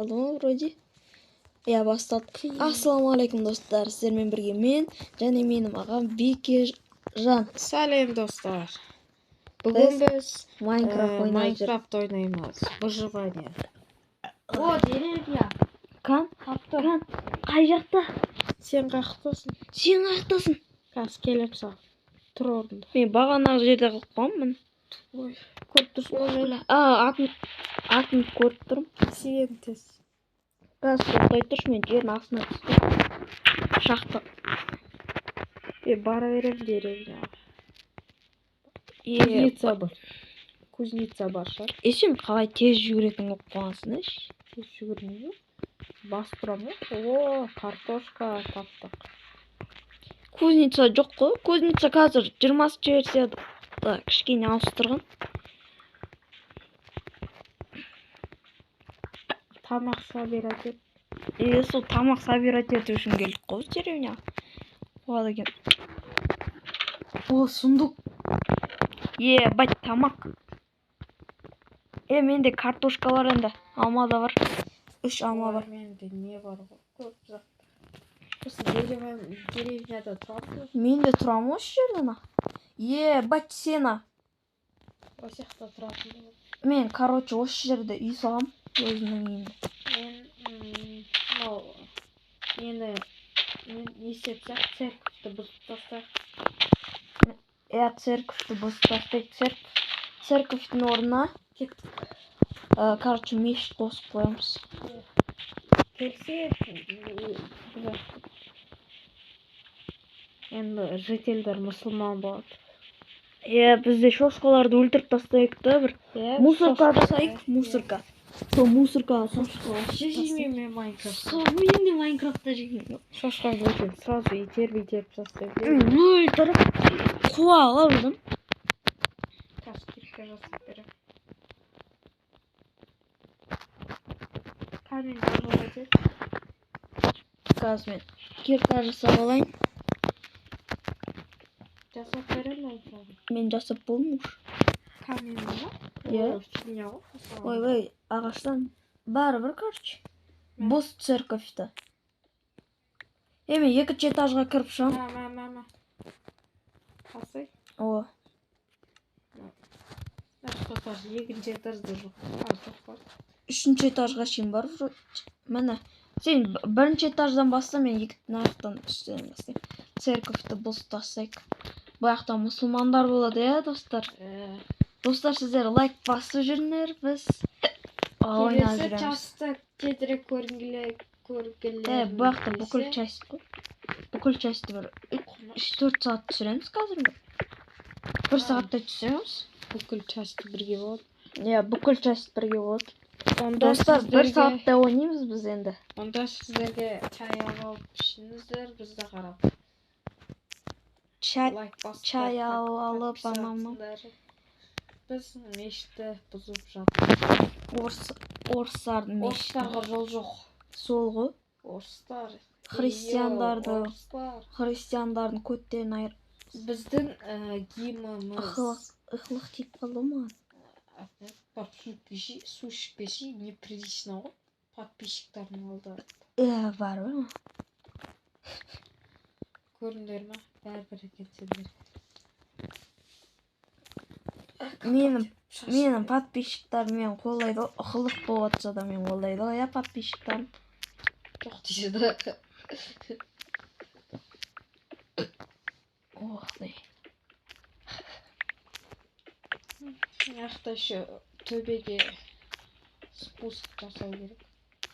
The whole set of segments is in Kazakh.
Басталды ма вроде? Иә, басталды. Ассалаумағалейкум, достар. Сіздермен бірге мен және менің ағам Бекежан. Сәлем, достар. Бүгін біз Майнкрафт ойнап жүр. Майнкрафт ойнаймыз. Выживание. О, деревня. Кан, Таптым. Кан, қай жақта? Сен қаяқтасың? Сен қаяқтасың? Қазір келем саған. Тұр орында. Мен бағанағы жерде қалып қалғанмын. Ой, көріп тұрсың ғой мені. А, атын көріп тұрмын. Сен тез. Қазір тоқтай тұршы, мен жердің астына түстім. Шахта. Мен бара беремін деревняға. Е, Кузница бар. Кузница бар шығар. е, сен қалай тез жүгіретін болып қалғансың, еш? Тез жүгірмеймін. Басып тұрамын ғой. О, картошка таптық. Кузница жоқ қой. Кузница қазір 20-шы версияда кішкене ауыстырған. Тамақ собирать ет. Е, сол тамақ собирать ету үшін келдік қой біз деревняға. Болады екен. О, сундук. Е, бать, тамақ. Е, менде картошка бар енді. Алма да бар. Үш алма бар. Ой, менде не бар ғой? Көп зат. Осы деревняда тұрамыз. Мен де тұрамын осы жерде ана. Е, бать, сена. Осы жақта тұратын боламын. Мен, короче, осы жерде үй салам. Өзімнің үйімді. Мен мынау нені не істетсек, церковьті бұзып тастайық. Иә, церковьті бұзып тастайық. Церковьтің орнына Кеттік. Короче, мешіт қосып қоямыз. Келсе, бұзайық. Енді жительдер мұсылман болады. Е, бізде шошқаларды өлтіріп тастайық та бір. Иә, Мусорка шошқа. жасайық, мусорка. Сол мусорка Вообще жемеймін мен Майнкрафт. Сол мен де Майнкрафтта жемеймін. Шошқаны өлтіріп сразу итеріп итеріп тастаймын. Өлтіріп қуа аламын. Қазір кирка жасап беремін. Камень добывать ет. Қазір мен кирка жасап алайын. Жасап беремін мен саған. Мен жасап болдым уж. Камень ма? Иә. Ой, фигня ғой. Ойбай, ағаштан. Бәрібір, короче. Мә. Бос церковьті. Е, мен екінші этажға кіріп шығамын. Мә, мә, мә, мә. Алсай. О, Мына этаж, екінші этажда жоқ. А, жоқ бар. Үшінші этажға шейін бар вроде. Міне. Сен бірінші этаждан баста, мен екі мына жақтан үстінен бастаймын. Церковьті бұзып тастайық. Бұл жақта мұсылмандар болады, иә, достар? Достар, сіздер лайк басып жүріңдер, біз ойнап Келесі жүреміз. часты тезірек көргілерің Е, бұл жақта бүкіл келсе, часть қой. Бүкіл частьті бір 3-4 сағат түсіреміз қазір бір. Бір сағаттай түсіреміз. Бүкіл часты бірге болады. Иә, бүкіл часть бірге болады. Онда Достар, бір сіздерге сағаттай ойнаймыз біз енді. Онда сіздерге чай алып ішіңіздер, бізді қарап. Чай, Лайк басып, чай алып, анау мынау. подписаться. Біз мешітті бұзып жатырмыз. Орыстардың мешіті. Орыстарға жол жоқ. Сол ғой. Орыстар. Христиандарды- Йоу, орыстар. Христиандардың көттерін айыр. Біздің гимніміз. Ықылық тиіп қалды маған. Барып су ішпесе, су ішпесе неприлично ғой. Подписчиктардың алды. Е, бар ма? Көрдіңдер ма? Бәрібір екен сендер. Менің подписчиктарым мені қолдайды ғой. Ықылық болып жатса да мені қолдайды ғой, иә, подписчиктарым. Жоқ десе. Ох, ты. Мына жақта еще төбеге спуск жасау керек.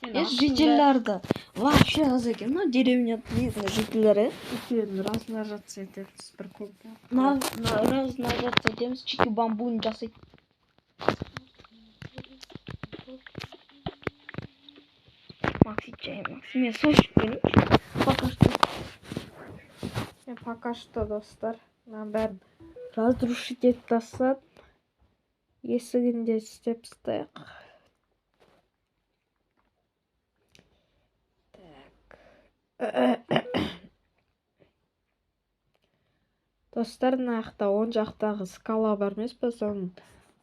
Мен Е, астында жительдерді вообще аз екен, мына деревняда негізінде жительдер, е. Екеуін размножаться етеміз бір көп. Размножаться етеміз, чики бамбуны жасайды. Макси чай, Макси, мен су ішіп келейінші. Пока что. Мен пока что, достар, мынаның бәрін разрушить етіп тастадым. Есігін де істеп тастайық. Так. Достар, мына жақта оң жақтағы скала бар емес пе, соны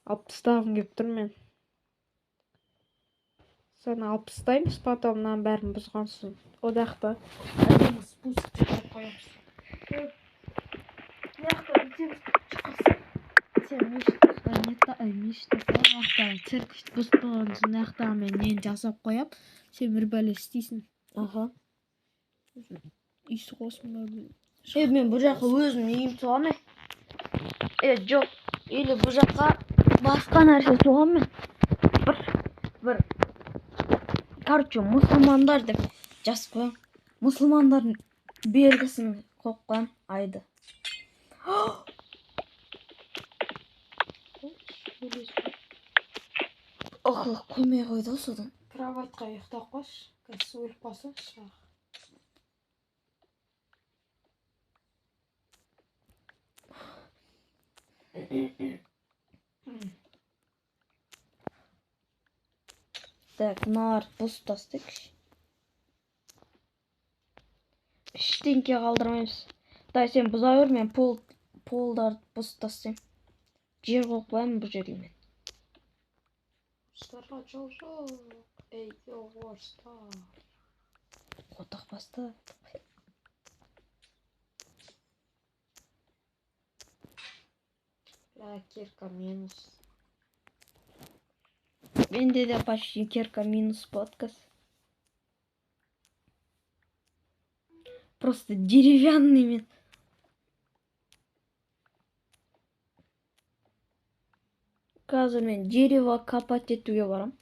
алып тастағым келіп тұр мен. Соны алып тастаймыз, потом мынаның бәрін бұзған соң. О жақта әдемі спуск жасап қоямыз. Мына жақта бүйтеміз, шыққансың. Сен мешіт, мешіт мына жақта церковь бұзып болған соң мына жақтағы мен нені жасап қоямын. Сен бір бәле істейсің. Аха. Үй соғасың ба? Мен бұл жаққа өзім үйім соғамын. Жоқ. Или бұл жаққа басқа нәрсе соғамын мен. Бір. Короче, мұсылмандар деп жазып қоямын. Мұсылмандардың белгісін қойып қоямын, айды. Ақылы қоймай қойды ғой содан. Кроватьқа ұйықтап қойшы. Қазір өліп қалсаң шақ. Так, мыналарды бұзып тастайықшы. Ештеңке қалдырмаймыз. Дай, сен бұза бер, мен полдарды бұзып тастаймын. Жер қойып қоямын бұл жерге мен. Орыстарға жол жоқ. Ей, орыстар. Қотақ басты. Бля, кирка минус. Менде де почти кирка минус подкаст. Просто деревянный мен. Қазір мен дерево копать етуге барам.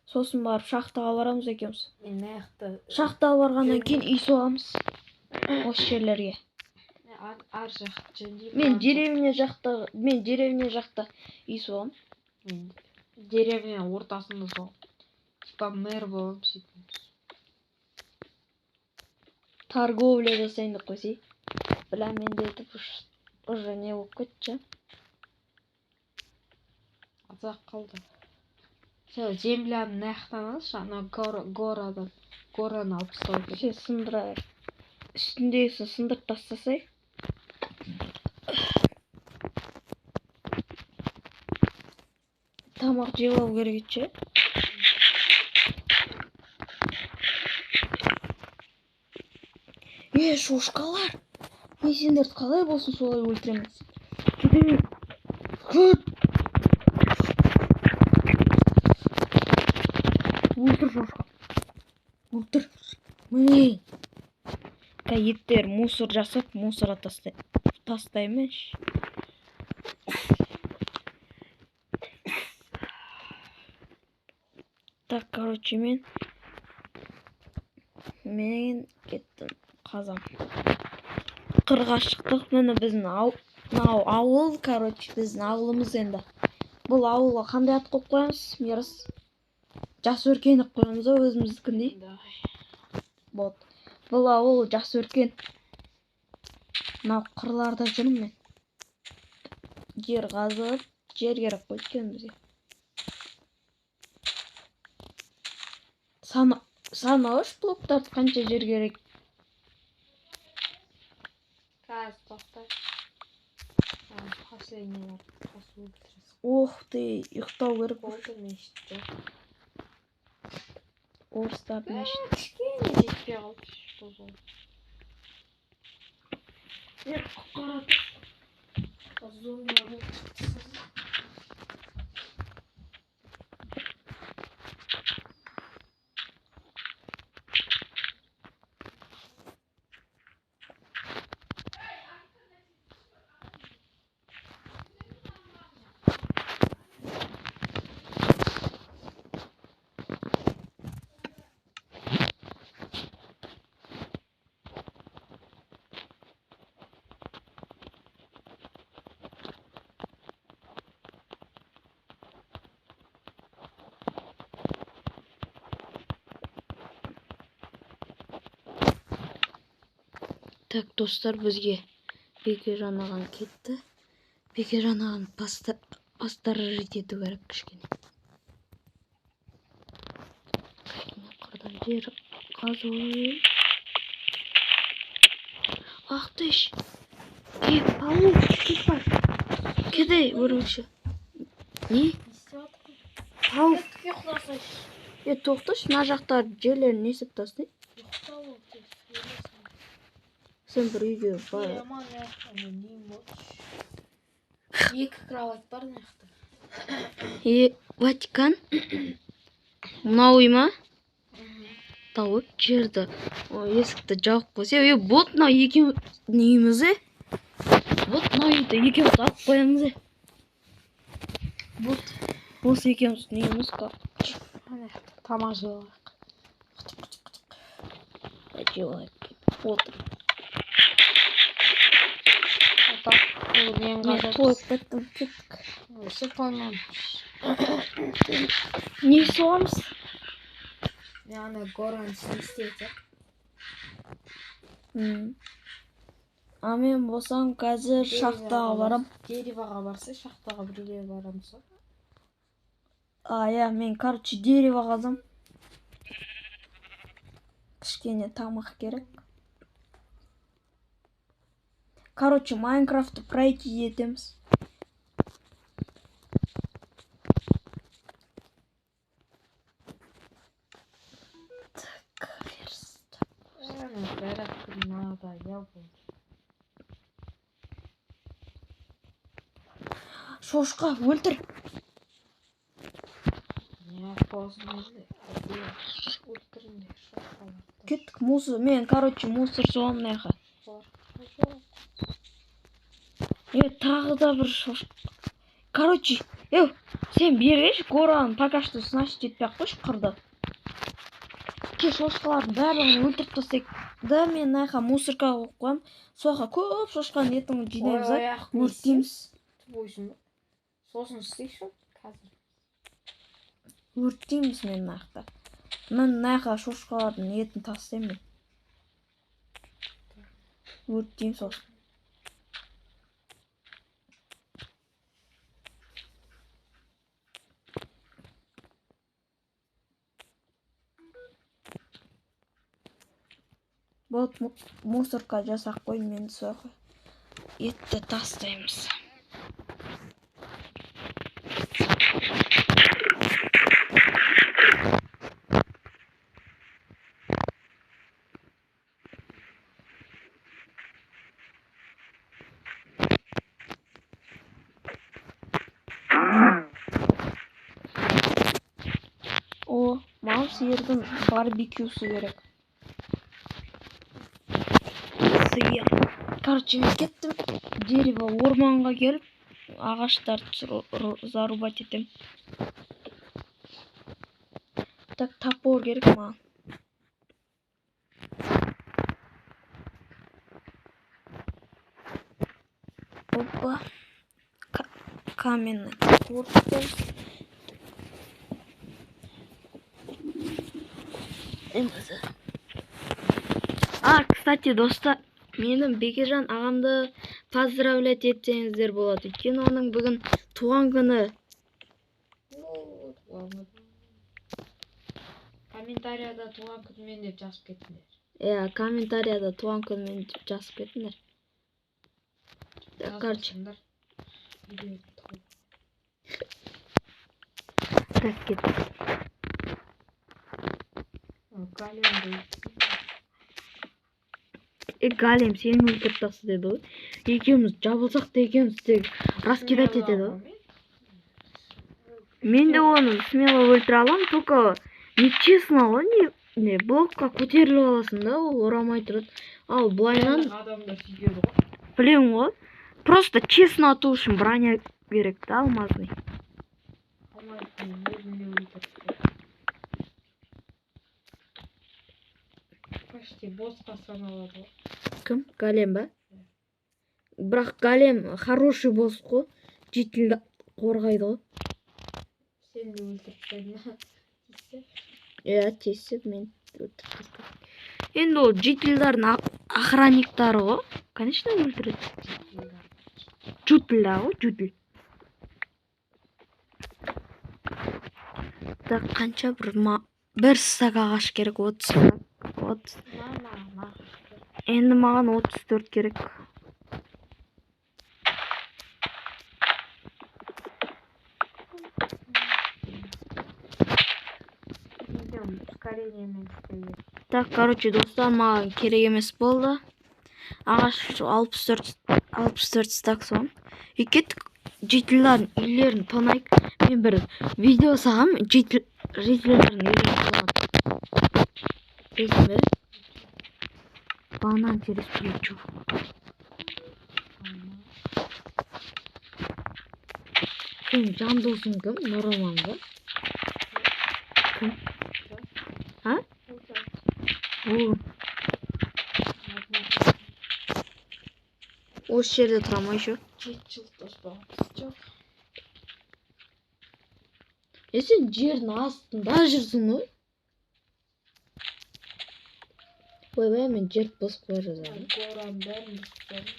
Сосын барып шахтаға барамыз екеуміз. Мен мына жақта Шахтаға барғаннан кейін үй соғамыз. Осы жерлерге. Ар жақ жөндеймін. Мен деревня жақта үй соғамын. Мен деревня ортасында соғамын. Типа мэр боламын сөйтіп. Торговля жасайын деп қойсай. Бля, менде етіп уже не болып кетті. Азақ қалды. Все, земляны мына жақтан алшы, ана горадан. Гораны алып тастау керек. Сен сындыра бер. Үстіндегісін сындырып тастасай. Тамақ жеп алу керек еді ше. Шошқалар! Мен сендерді қалай болсын солай өлтіремін. Кете бер. Кет! Өлтір шошқа. Өлтір. Міне. Еттер мусор жасап, мусорға тастаймын. Так, короче, мен кеттім. Қазам. Қырға шықтық. Міне біздің мынау ауыл, короче, біздің ауылымыз енді. Бұл ауылға қандай ат қойып қоямыз? Мирас. Жас өркен деп қоямыз ғой өзіміздікіндей. Давай. Вот. Бұл ауыл жас өркен. Мынау қырларда жүрмін мен. Жер қазып, жер керек қой өйткені бізге. Санауыш блоктарды қанша жер керек? Қазір тоқтай. Последний қосу бітіресің. Ох ты, ұйықтау керек. Болды, мешіт жоқ. Орыстардың мешіті. Кішкене жетпей қалды, что болды. Мен құтқарады. Зомбилар болып шықты. Так, достар, бізге Бекежан ағам кетті. Бекежан ағам посторожить ету керек кішкене. Кішкене қырдан жер қазып алайын. Ах ты ж! Ей, паук, кет бар. Кедай, өрімші. Не? Не істеп жатырсың? Паук. Кеттік, ұйықтасайшы. Тоқташы, мына жақта жерлерін не істеп тастайын? Сен бір үйге бар. Екі кровать бар мына жақта. Ватикан. Мынау үй ма? Тауып жерді. Есікті жауып қойса. Вот мынау екеуміздің үйіміз, Вот мынау үйді екеуміз алып қоямыз, Вот осы екеуміздің үйіміз. Тамақ жеп алайық. Жеп алайық. Отыр. Мен Мен тойып кеттім, кеттік. Осы тоймадым. Не соғамыз? Мен ана гораны істетіп. А мен болсам қазір шахтаға барам. Деревоға барса, шахтаға бірге барамыз. А, иә, мен, короче, дерево қазам. Кішкене тамақ керек. Короче, Майнкрафтты пройти етеміз. Так, верстак. Шошқа, өлтір. Кеттік, мусор. Мен, короче, мусор соғамын мына жаққа. Тағы да бір шошқа. Короче, сен бергеш гораны пока что сносить етпей ақ қойшы қырды. Ке, шошқалардың барлығын өлтіріп тастайық. Да, мен мына жаққа мусорка қойып қоямын. Сол жаққа көп шошқаның етін жинаймыз да, өртейміз. Сосын істейші қазір. Өртейміз мен мына жақта. Мен мына жаққа шошқалардың етін тастаймын мен. Өртеймін сосын. Вот мусорка жасап қой, мен сол жаққа етті тастаймыз. О, маған сиырдың барбекюсі керек. Сиыр. Короче, мен кеттім. Дерево орманға келіп, ағаштарды зарубать етем. Так, топор керек маған. Опа. Каменный топор. А, кстати, достар, менің Бекежан ағамды поздравлять етсеңіздер болады. Өйткені оның бүгін туған күні. Комментарияда туған күнімен деп жазып кетіңдер. Иә, комментарияда туған күнімен деп жазып кетіңдер. Так, короче. Так, кеттік. Галем сені өлтіріп тастады деді ғой. Екеуміз жабылсақ та екеуміз тек раскидать етеді ғой. Мен де оны смело өлтіре аламын, только нечестно ғой, не блокқа көтеріліп аласың да, ол ұрамай тұрады. Ал былайынан Адамдар сүйеді ғой. Білемін ғой. Просто честно ату үшін броня керек та, алмазный. Почти босқа саналады ғой. Кім? Галем ба? Бірақ Галем хороший босс қой. Жительді қорғайды ғой. Сені де өлтіріп тастайды. Тиіссе? Иә, тиіссе мен өлтіріп тастаймын. Енді ол жительдердің охранниктары ғой. Конечно, өлтіреді. Жительдер ғой, житель. Так, қанша бір стак ағаш керек, 30 стак. 30. Енді маған 34 керек. Маған ускорениемен істеу керек. Так, короче, достар, маған керек емес болды. Ағаш 64 стак сон. И кеттік жительдердің үйлерін тонайық. Мен бір видео салғам, жительдердің үйлерін тонады. Білесің бе? Банан через плечо. Сенің жан досың кім? Нұрлан ба? Кім? А? Ол. Осы жерде тұра ма еще? 7 жыл дос болғанбыз. Жоқ. Е, сен жердің астында жүрсің ғой. Ойбай, мен жер бұзып қоя жаздадым. Гораның бәрін бұзып қойдым.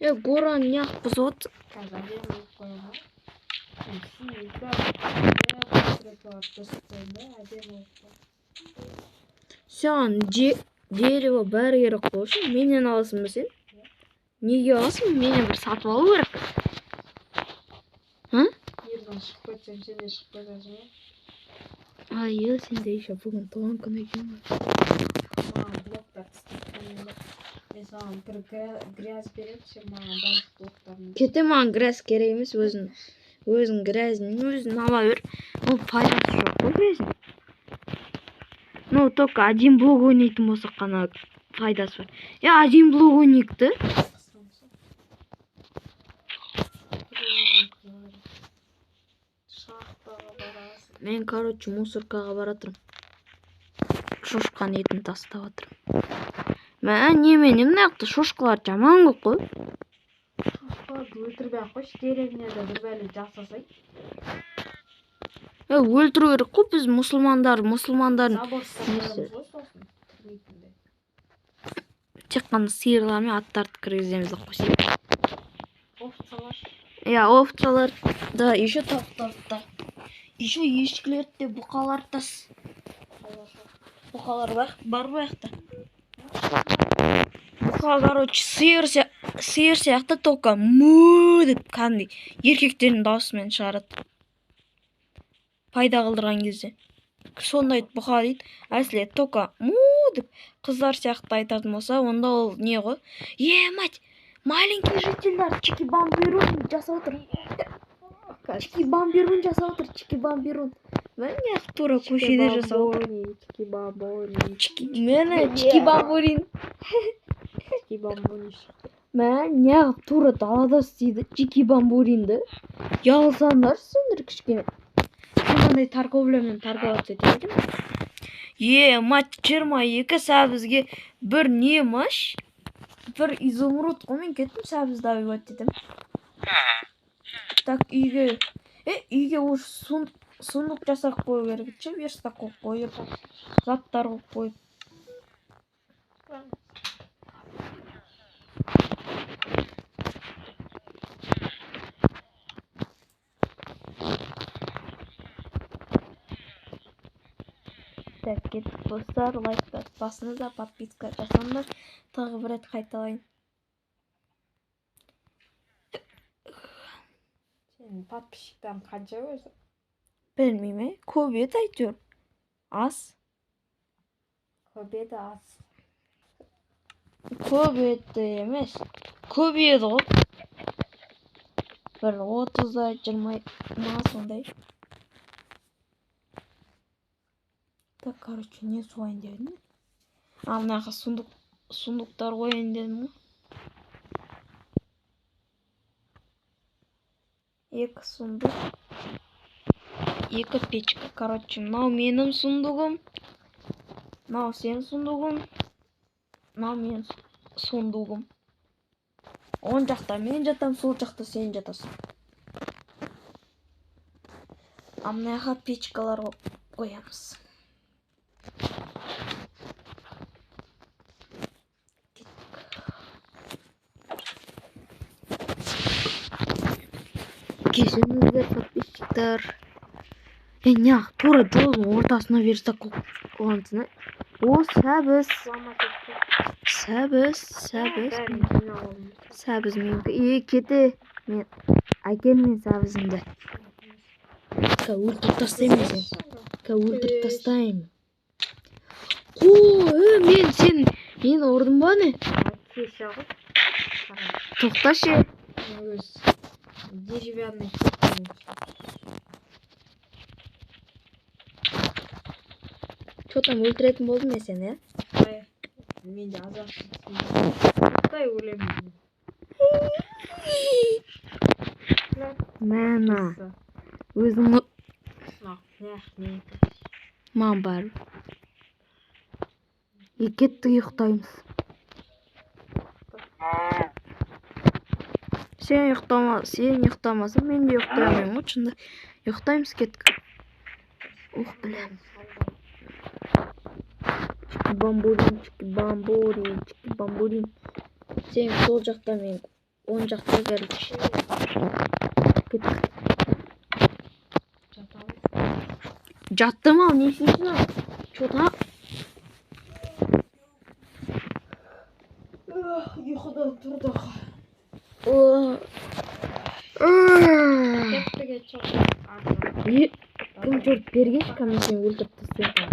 Е, гораны неғып бұзып отыр? Қазір әдемі қылып қоямын ғой. Саған дерево бәрі керек қой. Менен аласың ба сен? Неге аласың? Менен бір сатып алу керек. А? Ерден шығып кетсем, сен де шығып кетесің ғой. Ай, сенде еще бүгін туған күн екен ғой. Маған блоктар істеп. Мен саған бір грязь беремін, сен маған барлық блоктарын. Кете, маған грязь керек емес, өзің. Өзің грязін өзің ала бер. Ол пайдасы жоқ қой грязь. Ну, только один блок ойнайтын болсақ қана пайдасы бар. Е, один блок ойнайық та. Шахтаға барасың. Мен, короче, мусоркаға баратырмын. Шошқаның етін тастап жатырмын. Мә, немене мына жақта шошқалар жаман көп қой. Шошқаларды өлтірмей ақ қойшы, деревняда бір бәле жасасай. Е, өлтіру керек қой, біз мұсылмандар, мұсылмандардың Забор ұстап қоямыз ғой сосын, кірмейтіндей. Тек қана сиырлар мен аттарды кіргіземіз деп қойсай. Овцалар. Иә, овцалар да, еще тауықтарды да. Еще ешкілерді де, бұқаларды да. Бұқалар бар бұл жақта. Бұқа, короче, сиыр сияқты, только му деп кәдімгідей еркектердің дауысымен шығарады. Пайда қылдырған кезде. Сондай бұқа дейді. Әсілі только му деп қыздар сияқты айтатын болса, онда ол не ғой? Е, мать, маленький жительдер чики-бамбирун жасап отыр. Чики-бамбирун жасап отыр, чики-бамбирун. Міне тура көшеде жасап отыр. Чики-бамбони, чики-бамбони. Чики, міне чики-бамбурин. Чики-бамбони шықты. Мә, неғып тура далада істейді чики-бамбуринді? Ұялсаңдаршы сендер кішкене. Сен қандай торговлямен торговаться етеді екен? Е, мать, 22 сәбізге бір не маш? Бір изумруд қой, мен кеттім сәбіз добивать етемін. Так, үйге, үйге уже сундук жасап қою керек еді ше, верстак қойып қойып, заттар қойып қойып. Так, кеттік, достар, лайктар басыңыздар, подписка жасаңдар. Тағы бір рет қайталайын. Сенің подписчиктарың қанша өзі? Білмеймін, көп еді әйтеуір. Аз. Көп еді, аз. Көп еді емес. Көп еді ғой. Бір отыздай, жиырма ма сондай. Так, короче, не суайын деп едім? А, мына жаққа сундуктар қояйын дедім ғой. Екі сундук. Екі печка. Короче, мынау менің сундугым. Мынау сенің сундугың. Мынау менің сундугым. Оң жақта мен жатам, сол жақта сен жатасың. А мына жаққа печкалар қоямыз. Кешіріңіздер, подписчиктар. Е, неғып тура жолдың ортасына верстак қойып қойғансың, ә? О, сәбіз. Сәбіз, сәбіз. Сәбіз менікі. Е, кете. Мен әкел мен сәбізімді. Өлтіріп тастаймын мен сені. Өлтіріп тастаймын. Қой, мен сен мені ұрдың ба не? Кеше ғой. Тоқташы. Өз деревянный. Че там өлтіретін болдың мен сені, иә? Мен де азақ. Тоқтай, өлемін. Мәна. Өзің маған бәрі. Кеттік, ұйықтаймыз. Сен ұйықтама, сен ұйықтамасаң, мен де ұйықтай алмаймын ғой, шынында. Ұйықтаймыз, кеттік. Ух, бля. Чики бамбурин, чики бамбурин, чики бамбурин. Сен сол жақта, мен оң жақта, короче. Кеттік. Жаттым ау, не істейсің ау? Че там? Ұйқыдан тұрдық. Кім черт бергеш, кім сені өлтіріп тастаймын.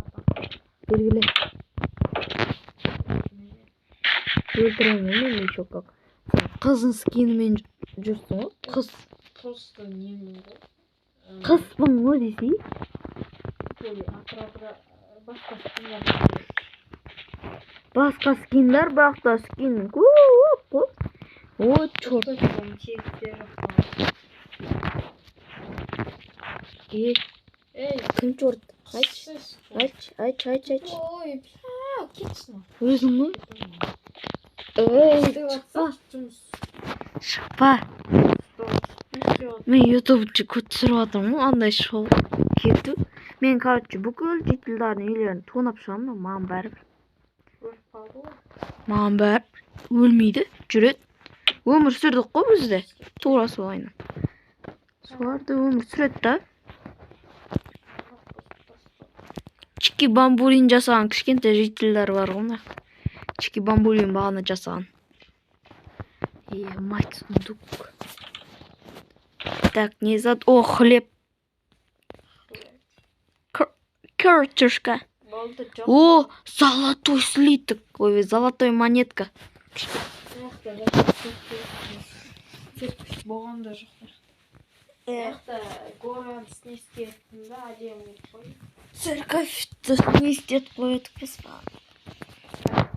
Бергіле. Өлтіремін мен еще как. Қыздың скинімен жүрсің ғой, қыз. Просто немін ғой. Қызбын ғой десей. Басқа скиндар, бақта скин көп қой. О, черт. Ей, кім черт? Айтшы, айтшы, айтшы, айтшы, айтшы. Ой, бля, кетші. Өзің ғой? Ей, шықпа. Шықпа. Мен ютуб түсіріп жатырмын ғой, андай шоу кету. Мен, короче, бүкіл жительдардың үйлерін тонап шығамын, маған бәрібір. Маған бәрібір. Өлмейді, жүреді. Өмір сүрдік қой біз де. Тура солайынан. Солар да өмір сүреді да. Чики бамбурин жасаған кішкентай жительдер бар ғой мына. Чики бамбурин бағана жасаған. Е, мать, сундук. Так, не зат. О, хлеб. Картошка. О, золотой слиток. Ой, золотой монетка. Болған да жоқ. Церковьті не істетіп қоядық біз бағана.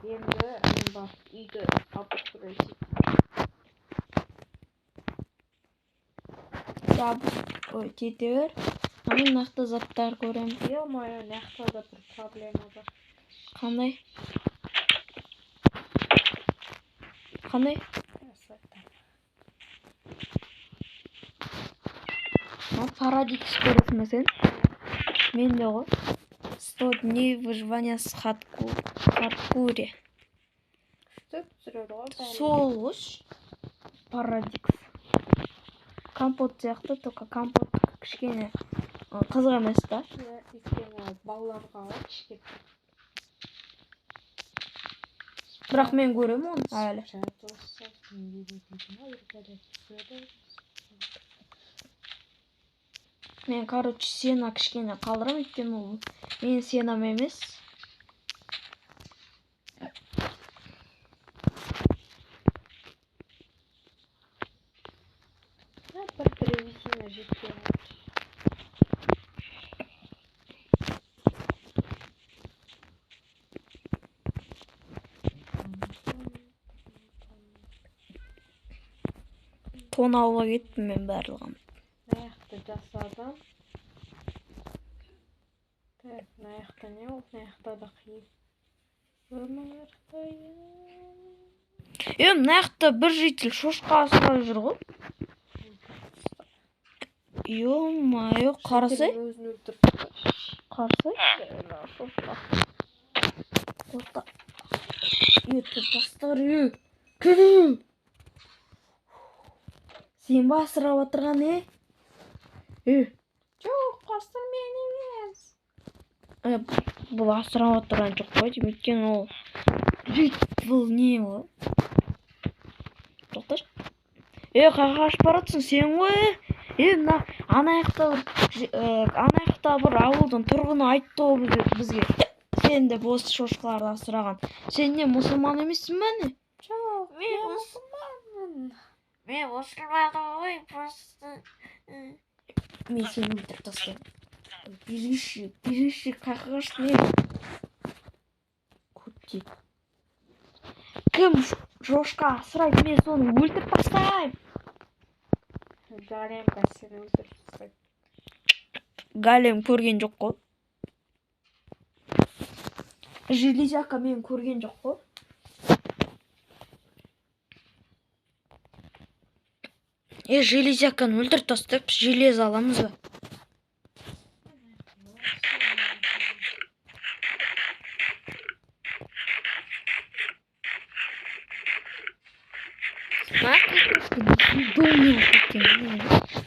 Енді мен барып үйді обустроить. Ой, кете бер. А мен нақты заттар көремін. Ё-моё, нақты да бір проблема бар. Қандай? Қандай? Парадикс көресің бе сен? Мен де ғой. 100 дней выживания с хардкоре. Күшті түсіреді ғой бәрі. Сол ғой. Парадикс. Компот сияқты, только компот кішкене қызық емес та. Өйткені балаларға ғой кішкене. Бірақ мен көремін оны әлі. Мен, короче, сена кішкене қалдырамын, өйткені ол менің сенам емес. Бір древесина жетпей қалды. Тон алуға кеттім мен барлығын. Мына жасадым. Так, мына жақта не ол? Мына жақта да қиын. Өмір қиын. Мына жақта бір житель шошқа асырап жүр ғой. Ё-моё, қарасай. Өзін өлтіріп. Қарасай. Шошқа. Ота. Топастар, кім? Сен ба асырап отырған, е? Жоқ, қасыр мен емес. Бұл асырап отырған жоқ қой, деймін, өйткені ол бұл не ол? Тоқташы. Қайға қашып баратсың сен ғой, е? Е, мына ана жақта бір ана жақта бір ауылдың тұрғыны айтты ғой бізге. Сен деп осы шошқаларды асыраған. Сен не, мұсылман емессің ба, не? Жоқ, Мен мен мұсылманмын. Мен мұсылманмын ғой, просто. Мен сені өлтіріп тастаймын. Бежишь, бежишь, қаяққа қаштың, е? Көптеп. Кім шошқа асырайды, мен соны өлтіріп тастаймын. Голем сені өлтіріп тастайды. Голем көрген жоқ қой. Железяка мен көрген жоқ қой. Е, железяканы өлтіріп тастап, железо аламыз ба? Долный болып кеткен.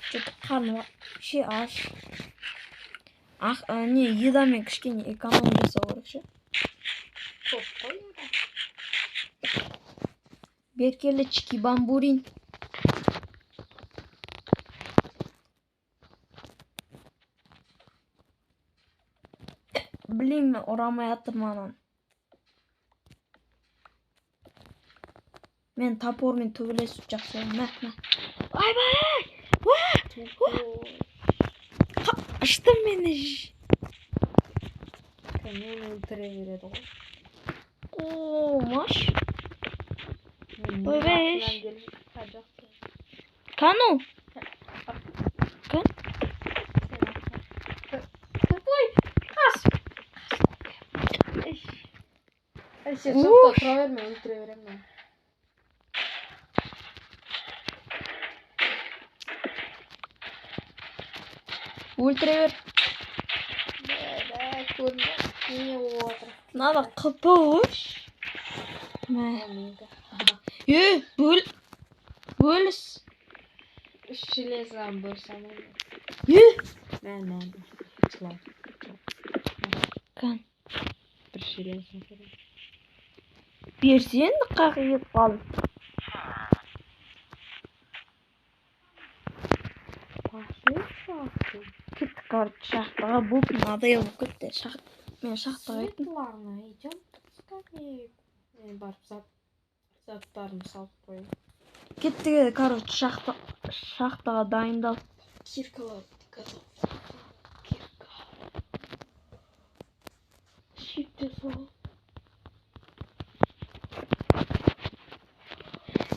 Что-то қарным вообще аш. Ақ, не, едамен кішкене эконом жасау керек ше. Көп қой. Беркелі бамбурин. Блин, мен ұрамай жатырмын ананы. Мен топормен төбелесіп жақсы көремін. Мә, мә. Айбай! Тупой. Аштым мені. Мені өлтіре береді ғой. О, маш. Мен Ойбай. артынан келіп, а, жоқ, сен. Кану. Кан? Сен артынан. Тупой! Қаш! Ей, сен соқта Уш. тұра бер, мен өлтіре беремін мен. Өлтіре бер. Бә, бә, көрме. Не болып жатыр? Мынада қп ғой. Мә. Ол менікі. Е, бөл. Бөліс. Үш железоны бөлісе алмаймын. Е, Мә, мә, мә. Жылап. Кан. Бір железо беремін. Берсең қақ кетіп қалдым. Пошли в шахту. Кеттік, короче, шахтаға. Бұл надоел болып кетті. Шахт. Мен шахтаға кеттім. Светлана, идем под скамейку. Мен барып заттарымды салып қояйын. Кеттік, короче, шахтаға дайындал. Киркалар готов. Кирка. Щит жасау.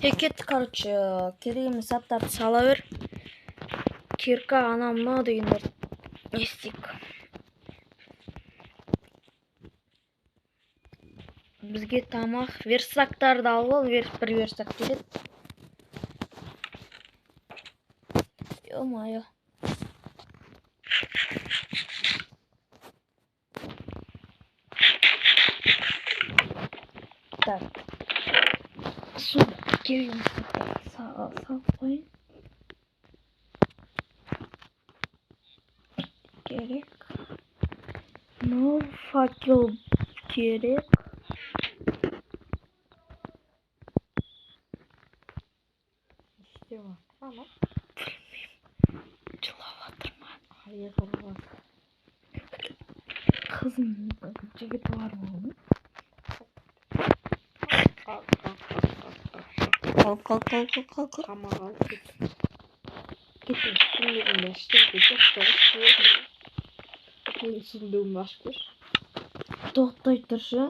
Е, кеттік, короче, керек емес заттарды сала бер. Кирка, анау мынау дегендер не істейік? Бізге тамақ, верстактарды алып ал, бір верстак келеді. Ё-моё. Так. Су керек емес заттарды салып қояйын. Керек. Ну, факел керек. Не істеп жатыр ана? Жылап жатыр ма? Айғырға. Қызым, жігіті бар ма оның? Қақ, қақ, қақ, қақ, қақ, қақ. Қал, қал, қал, қал, қал, қал. Тамақ алып кет. Кет. Сундугымда ештеңе жоқ та ғой. Менің сундугымды ашып көрші. Тоқтай тұршы.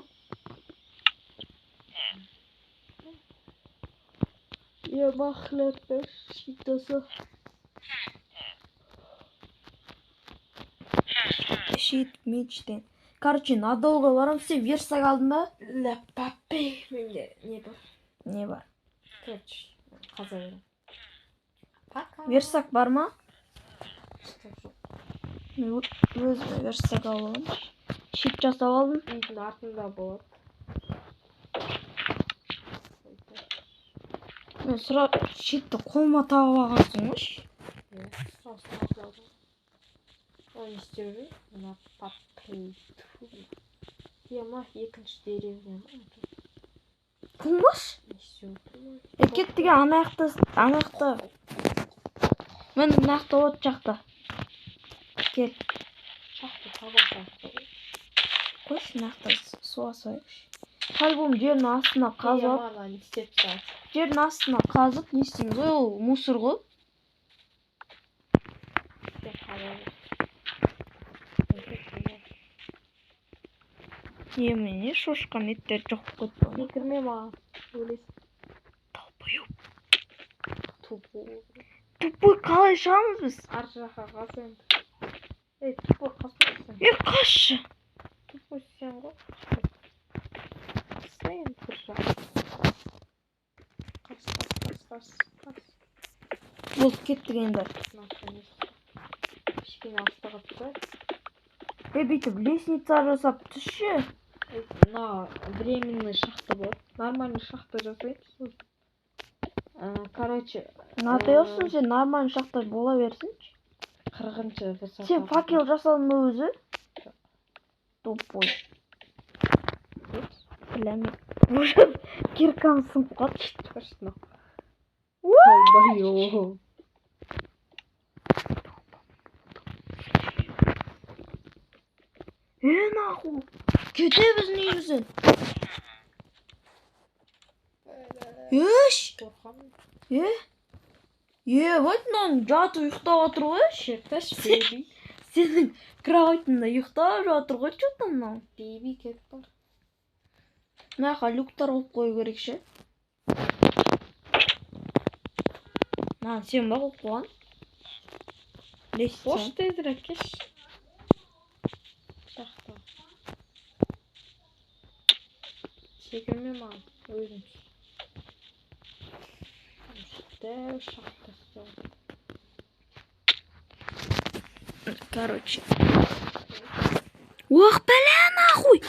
Ема хлеб бер, щит жаса. Щит, меч деген. Короче, надолго барамын. Сен верстак алдың ба? Ләппапе. Менде не бар? Не бар? Короче, қаза беремін. Пока. Верстак бар ма? Верстак жоқ. Мен өзіме верстак алып аламын. Щит жасап алдым. Үйдің артында болады. Мен сұра щитті қолыма тағып алғансың ғой. Иә, сразу тағып алдым. Ой, не істеп жүр? Мына папей. Ема, екінші деревня ма? Қылмыш? Не істеп отыр? Е, кеттік, ана жақта, ана жақта. Міне, мына жақта от жақта. Кел. Шахта табасың. Қойшы, мына жақта су асайықшы. По-любому жердің астына қазып алып, Ана не істеп тастады? жердің астына қазып не істейміз ғой, ол мусор ғой. Сен қаза. Немене, шошқан еттер жоқ болып кетті ғой. Секірме маған. Өлесің. Долбоеб. Тупой. Тупой, қалай шығамыз біз? Ар жаққа қаз енді. Ей, тупой, қазбайсың. Е, қашшы. Тупой сен ғой. Қазса енді бір жақ. Қаз, қаз, қаз, қаз, қаз. Болды, кеттік енді. Мына не? Кішкене алыстыға тұрсай. Е, бүйтіп лестница жасап түсші. Ей, мына временный шахта болады. Нормальный шахта жасаймыз сосын. Короче, Надоелсың сен, нормальный шахта бола берсінші. 40-шы высота. Сен факел жасадың ба өзі? Тупой. Біләме. Уже киркам сынып қалды. Точно. Долбоёб. Е, нахуй. Кете біздің үйімізден. Еш. Қорқамын. Е? Е, вот мынаның жатып ұйықтап жатыр ғой. Шерташ, бейби. Сенің кроватыңда ұйықтап жатыр ғой, че там мынау? Бейби кетіп бар. Мына жаққа люктар қойып қою керек ше. Мынаны сен ба қойып қойған? Лестница. Бош тезірек кеш. Шахта. Секірме маған, өзің түс. Дәу шахта істеу. Короче. Ох, бәлә, нахуй!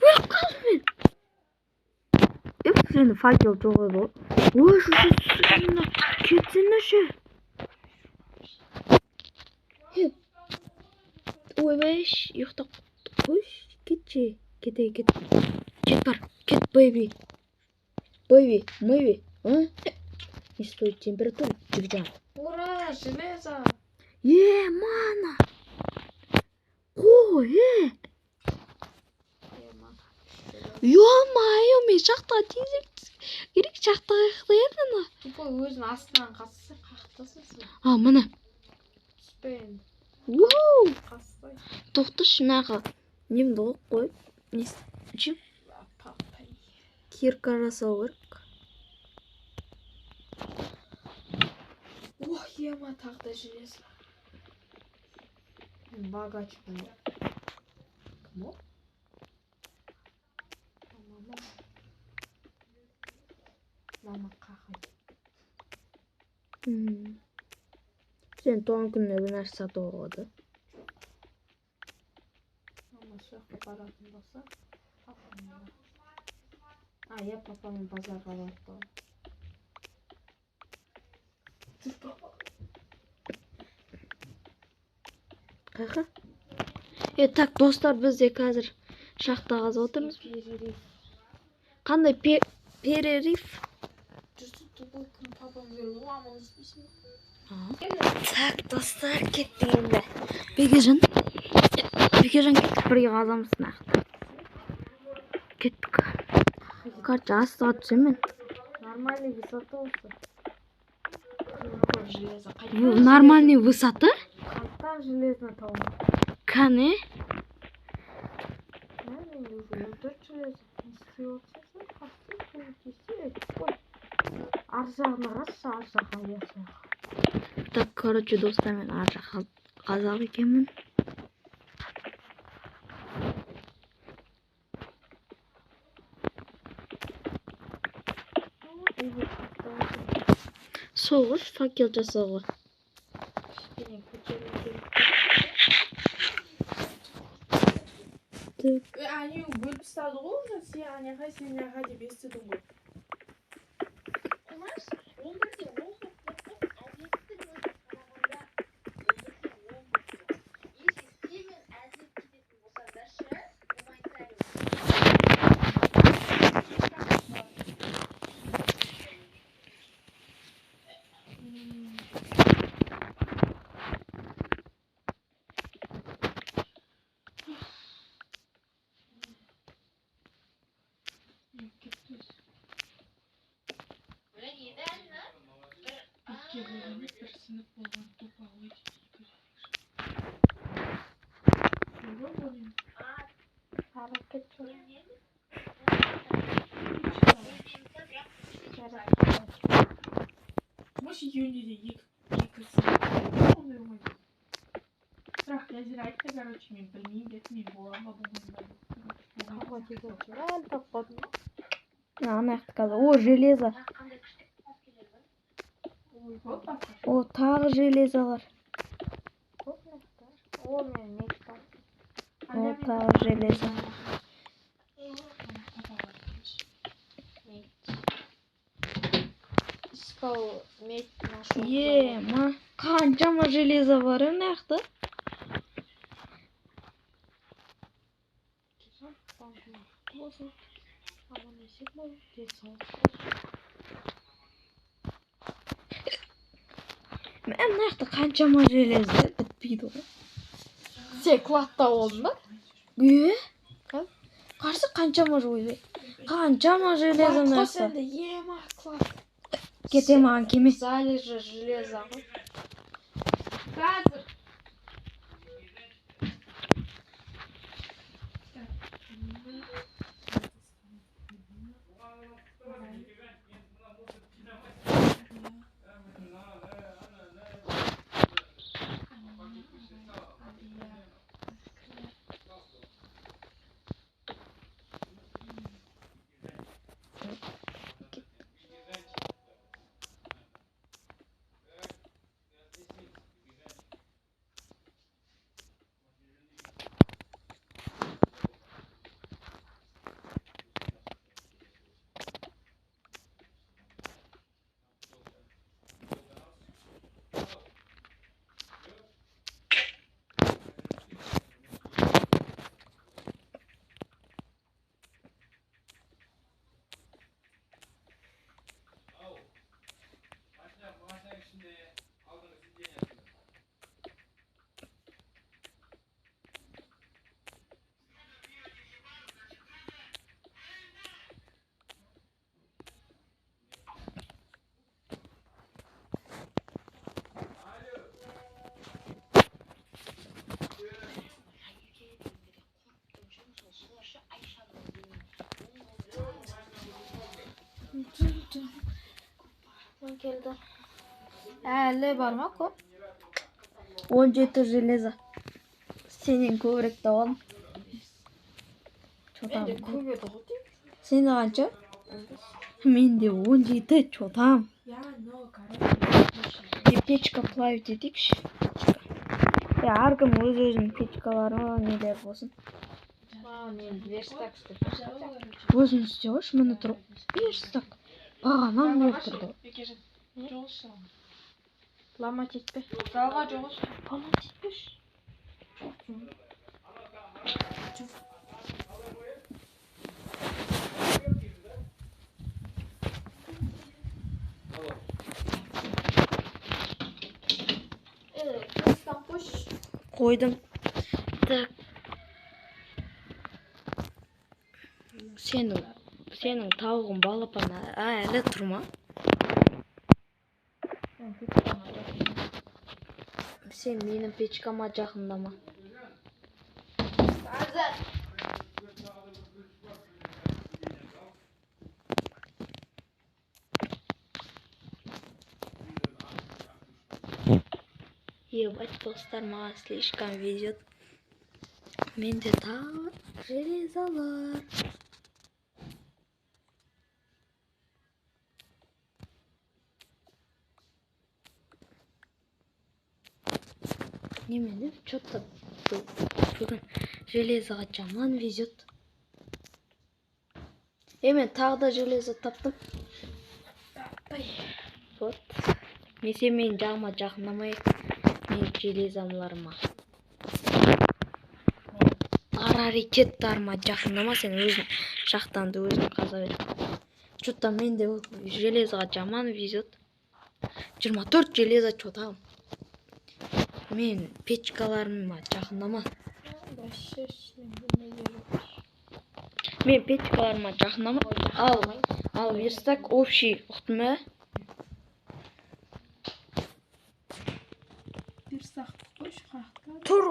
Өліп қалдым мен. Еп, сенің факел жоқ еді ғой. Ой, шу, кетсеңші. Ойбай, ұйықтап қойшы, кетші. Кете, кет. Кет бар, кет, бэйби. Бэйби, мэйби, а? Не стоит температура, жігіт. Ура, железо! Е, мана! Қой, е! Ё-моё, мен шахтаға тезірек түсу керек, шахтаға қаяқта еді ана? Тупой, өзің астынан қазсаң, қаяқтасың сен? А, міне. Түспе енді. Ууу! Қазсай. Тоқташы, мына немді қойып қойып, не ше? Папай. Кирка жасау керек. Ох, ема, тағы да железо. Мен богачпын. Кім ол? Мама. Мама қақайды. Сен туған күніне бір нәрсе сатып алуға да. Мама сол жаққа баратын болса, папамен бар. А, я папамен базарға барып қалдым. Жүр, папа. Қаяққа? Е, так, достар, біз де қазір шахта қазып отырмыз. Перерыв. Қандай перерыв? Жүрсін, тупой, кім папам келіп, амандаспайсың ба? Так, достар, кеттік енді. Бекежан. Бекежан, кеттік, бірге қазамыз нақты. Кеттік. Короче, астыға түсемін мен. Нормальный высота осы. Железо. Нормальный высота? Қайттан железно тауым. Кәне? Мә, менде уже 14 железо. Не істеп отырсың сен? Қасты, көмектессе, тупой. Ар жағына қарашы, ар жаққа, иә, сол жаққа. Так, короче, достар, мен ар жаққа қазақ екенмін. Соғыш факел жасауға. Кішкене көтеру керек. Так. Әне бөліп тастады ғой уже, сен аняға, сен мынаға деп естідің ғой. 11-де 10 қырық, әдеттің өзіне қарағанда 11-де 10. Если сенімен әзіл кететін болсаңдар ше, гуманитарий. Екіге бөлініп бір сынып болған туповой дейді. Жоқ, оның Әрекет жоқ. Может, екеуінде де екі сынып болған, ондай болмайды. Бірақ Жазира айтты, короче, мен білмеймін деді, мен боламын ба, болмаймын ба деп. Короче, Тауға болмайтын деген сияқты. әлі таппадым. Ана жақта қазір. О, железо. Ой, вот басқа. О, тағы железолар. Көп мына. О, мен меч таптым. О, тағы железо. Меч. Искал меч нашел. Е, ма, қаншама железо бар мына жақта. Болсын. Аман есен бол, денсаулық болсын. Мә, мына жақта қаншама железо бітпейді ғой. Сен кладта болдың ба? Е? Қай? Қарсы қаншама ойбай. Қаншама железо мына Клад қой жақта. сенде, ема, клад. Кете маған келме. Залежи железа ғой. Қазір. Келді. Әлі бар ма көп? 17 железо. Сенен көбірек тауып алдым. Чё там? Менде көп еді ғой деймін. Сенде қанша? Менде 17, чё там? Я, но, короче, Е, печка плавить етейікші. Печка. Е, әркім өз өзінің печкалары нелер болсын. Маған енді верстак істеп. Өзің істей қойшы, міне тұр. Верстак. Бағанан бері тұрды. Бекежан, жоғыз шығамын. Ломать етпе. Залға жоғыз. Ломать етпеші. Верстак қойшы. Қойдым. Так. Сенің тауығың балапан әлі тұр ма? Сен менің печкама жақындама. Қазір. Ебать, достар, маған слишком везет. Менде тағы железолар. Немене, чё-то бүгін железоға жаман везет. Е, мен тағы да железо таптым. Вот. Мен сен менің жағыма жақындамай, мен железомларыма. Раритеттарыма жақындама, сен өзің жақтанды өзің қаза бер. Чё-то менде железоға жаман везет. 24 железо чё там. Мен печкаларыма жақындама. Вообще неге жоқ. Мен печкаларыма жақындама. Ал верстак общий, ұқтың ба?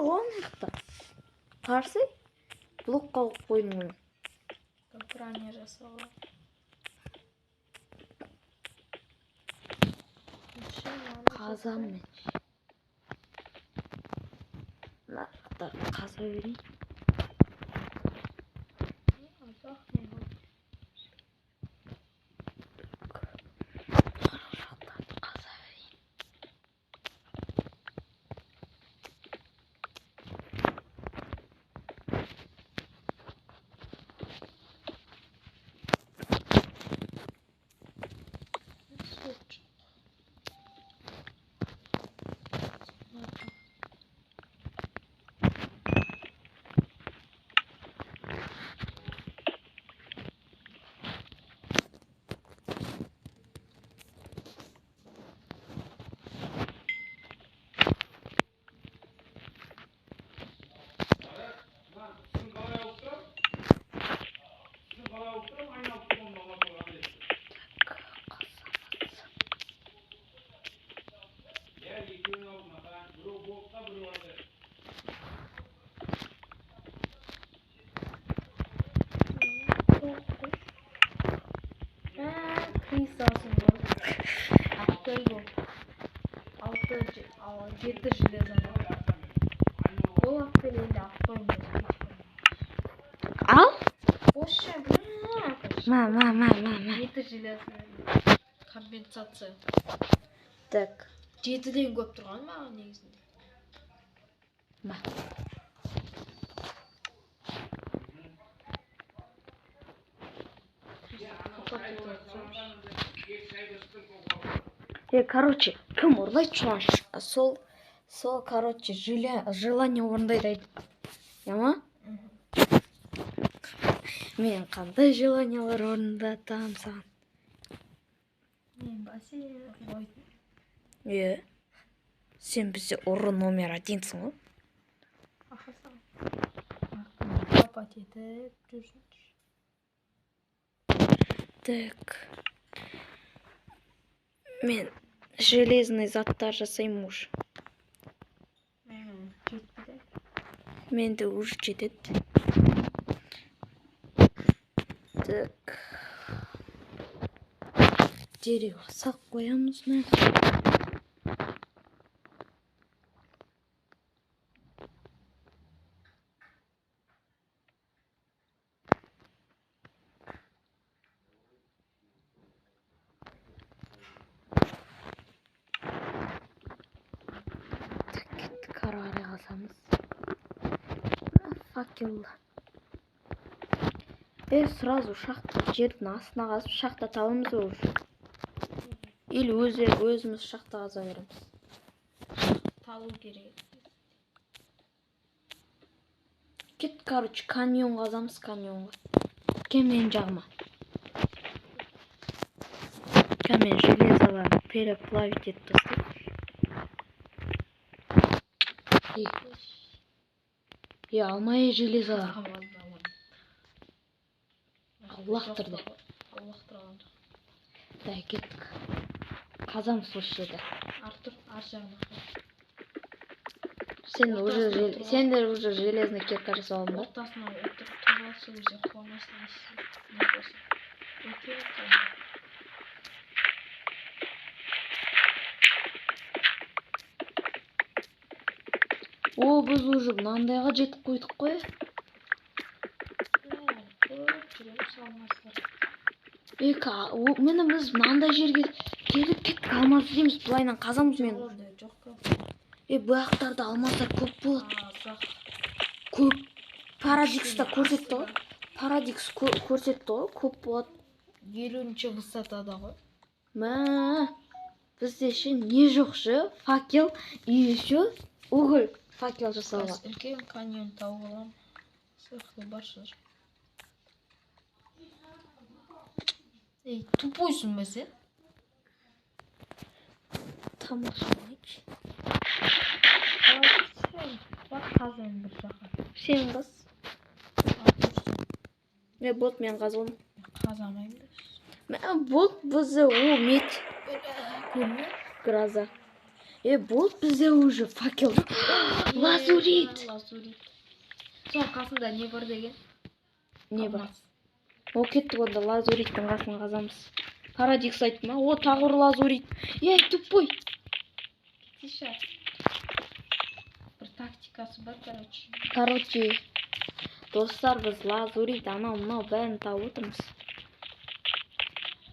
тұр ғой ана жақта. Қарсы блокқа қойып қойдым ғой. Броня жасауға. Қазамын мен. Мына жақта қаза берейін. Жақтарды қаза берейін. Крисасын ғой. Аптай бол. Алты, жеті железо. Ол аптай енді аптай. Ал? Осы Ма, ма, ма, ма, ма. 7 железо. Компенсация. Так. 7-ден көп тұрған маған негізінде. Ма. Короче, кім ұрлайды соған сол, короче, желание орындайды. Иә ма? Мен қандай желаниялар орындатамын саған? Мен бәсе ұрлайтын. Е, сен бізде ұры номер 1-сің ғой. Ақырсың. Копать етіп жүрсін. Так. Мен железный заттар жасаймын уже. Жетпейді. Менде уже жетеді. Так. Дерево салып қоямыз мына. Так, кеттік, ары қарай қалсамыз. Факел. Сразу шахта жердің астына қазып шахта табамыз ғой уже. Или өзіміз шахта қаза береміз. Табу керек. Кет, короче, каньон қазамыз, каньонға. Кел менің жағыма. Кел мен железоларды переплавить етіп тастайын. Алмай железолар. Лақтырды. Лақтырған жоқ. Дай, кеттік. Қазамыз осы жерде. Артур, ар жағына. Сен уже сен де уже железный кирка жасап алдың ба? Ортасына отырып тұрып ал, сол жерде құламайсың, не болса. Өте О, біз уже мынандайға жетіп қойдық қой. Көп жүреміз алмаздар. Міне біз мынандай жерге келіп кеттік, алмаз іздейміз, былайынан қазамыз мен. Ондай жоқ көп. Бұл жақтарда алмаздар көп болады. Көп. Парадикста көрсетті ғой. Парадикс көрсетті ғой, көп болады. 50-ші высотада ғой. Мә, бізде ше не жоқ ше, факел и еще уголь факел жасауға. Үлкен каньон тауып аламын. Сол бар шығар. Ей, тупойсың ба сен? Тамақ жемейінші. Бар қазайын бір жаққа. Сен қаз. Бот мен қазылым. Қазамаймын да. Мә, бот бізде о мет. Көрме? Гроза. Болды, бізде уже факел жоқ. Лазурит. Лазурит. Соның қасында не бар деген? Не бар? О, кеттік онда лазуриттің қасын қазамыз. Парадикс айтты ма? О, тағы бір лазурит. Ей, тупой. Кетейші. Бір тактикасы бар, короче. Короче, достар, біз лазурит, анау мынау бәрін тауып отырмыз.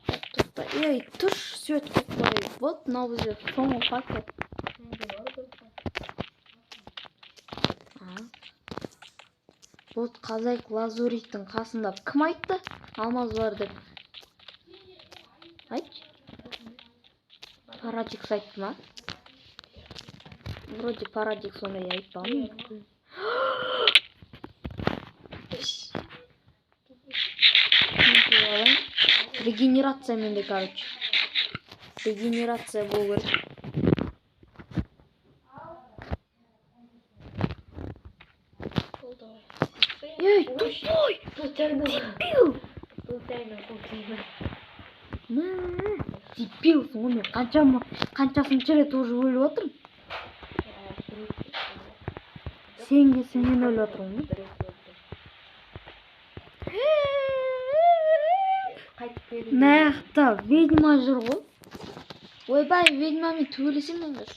Тоқта. Ей, тұршы, свет қойып қояйық. Вот, мынау бізде соңғы факел. Вот қазайық лазуриттің қасында. Кім айтты? Алмаз бар деп. Айтшы. Парадикс айтты ма? Вроде Парадикс ондай айтпаған. Регенерация менде, короче. Регенерация болу керек. Ей, тупой! Дебил! Дебилсің ғой, мен қаншасыншы рет уже өліп отырмын. Сен келсең мен өліп отырмын ғой. Мына жақта ведьма жүр ғой. Ойбай, ведьмамен төбелесемін мен қазір.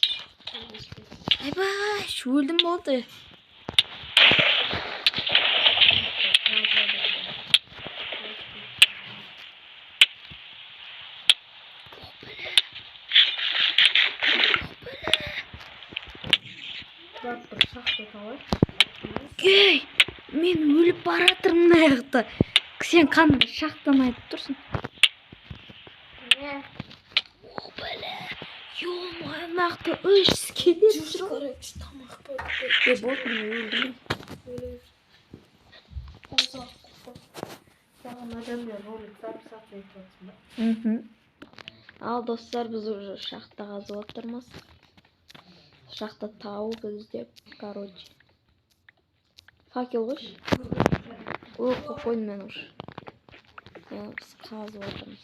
Айбай, өлдім болды. Ей, мен өліп баратырмын мына жақта. Сен қандай шахтаны айтып тұрсың? О, бәле. Ё-моё, мына жақта үш скелет жүр ғой. Болды, мен өлдім. Ал, достар, біз уже шахта қазып отырмыз. Шахта тауып іздеп, короче. Факел қойшы. Ой, қойып қойдым мен уже. Біз қазып отырмыз.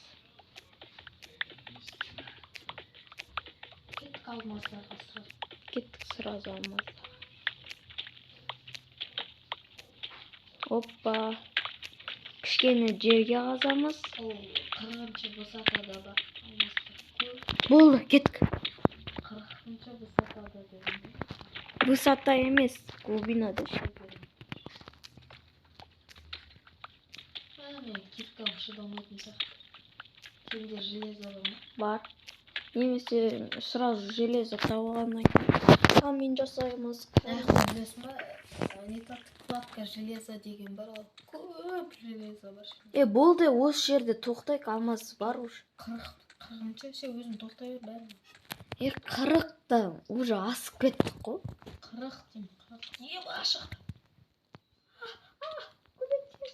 Кеттік алмаздарға сразу. Кеттік сразу алмаздарға. Опа. Кішкене жерге қазамыз. Ол 40-шы высотада бар. Алмаздар көп. Болды, кеттік. 40-шы высотада дедім. Высота емес, глубина деші. Мен киркам шыдамайтын сияқты. Сенде железо бар ма? Бар. Немесе сразу железо тауып алғаннан кейін камень жасаймыз. Білесің ба? Не кладка железо деген бар ғой. Көп железо бар. Болды, осы жерде тоқтайық, алмаз бар уже. 40-шы, сен өзің тоқтай бер бәрін. 40-та уже асып кеттік қой. 40 деймін, 40. Ашық. Көмектес.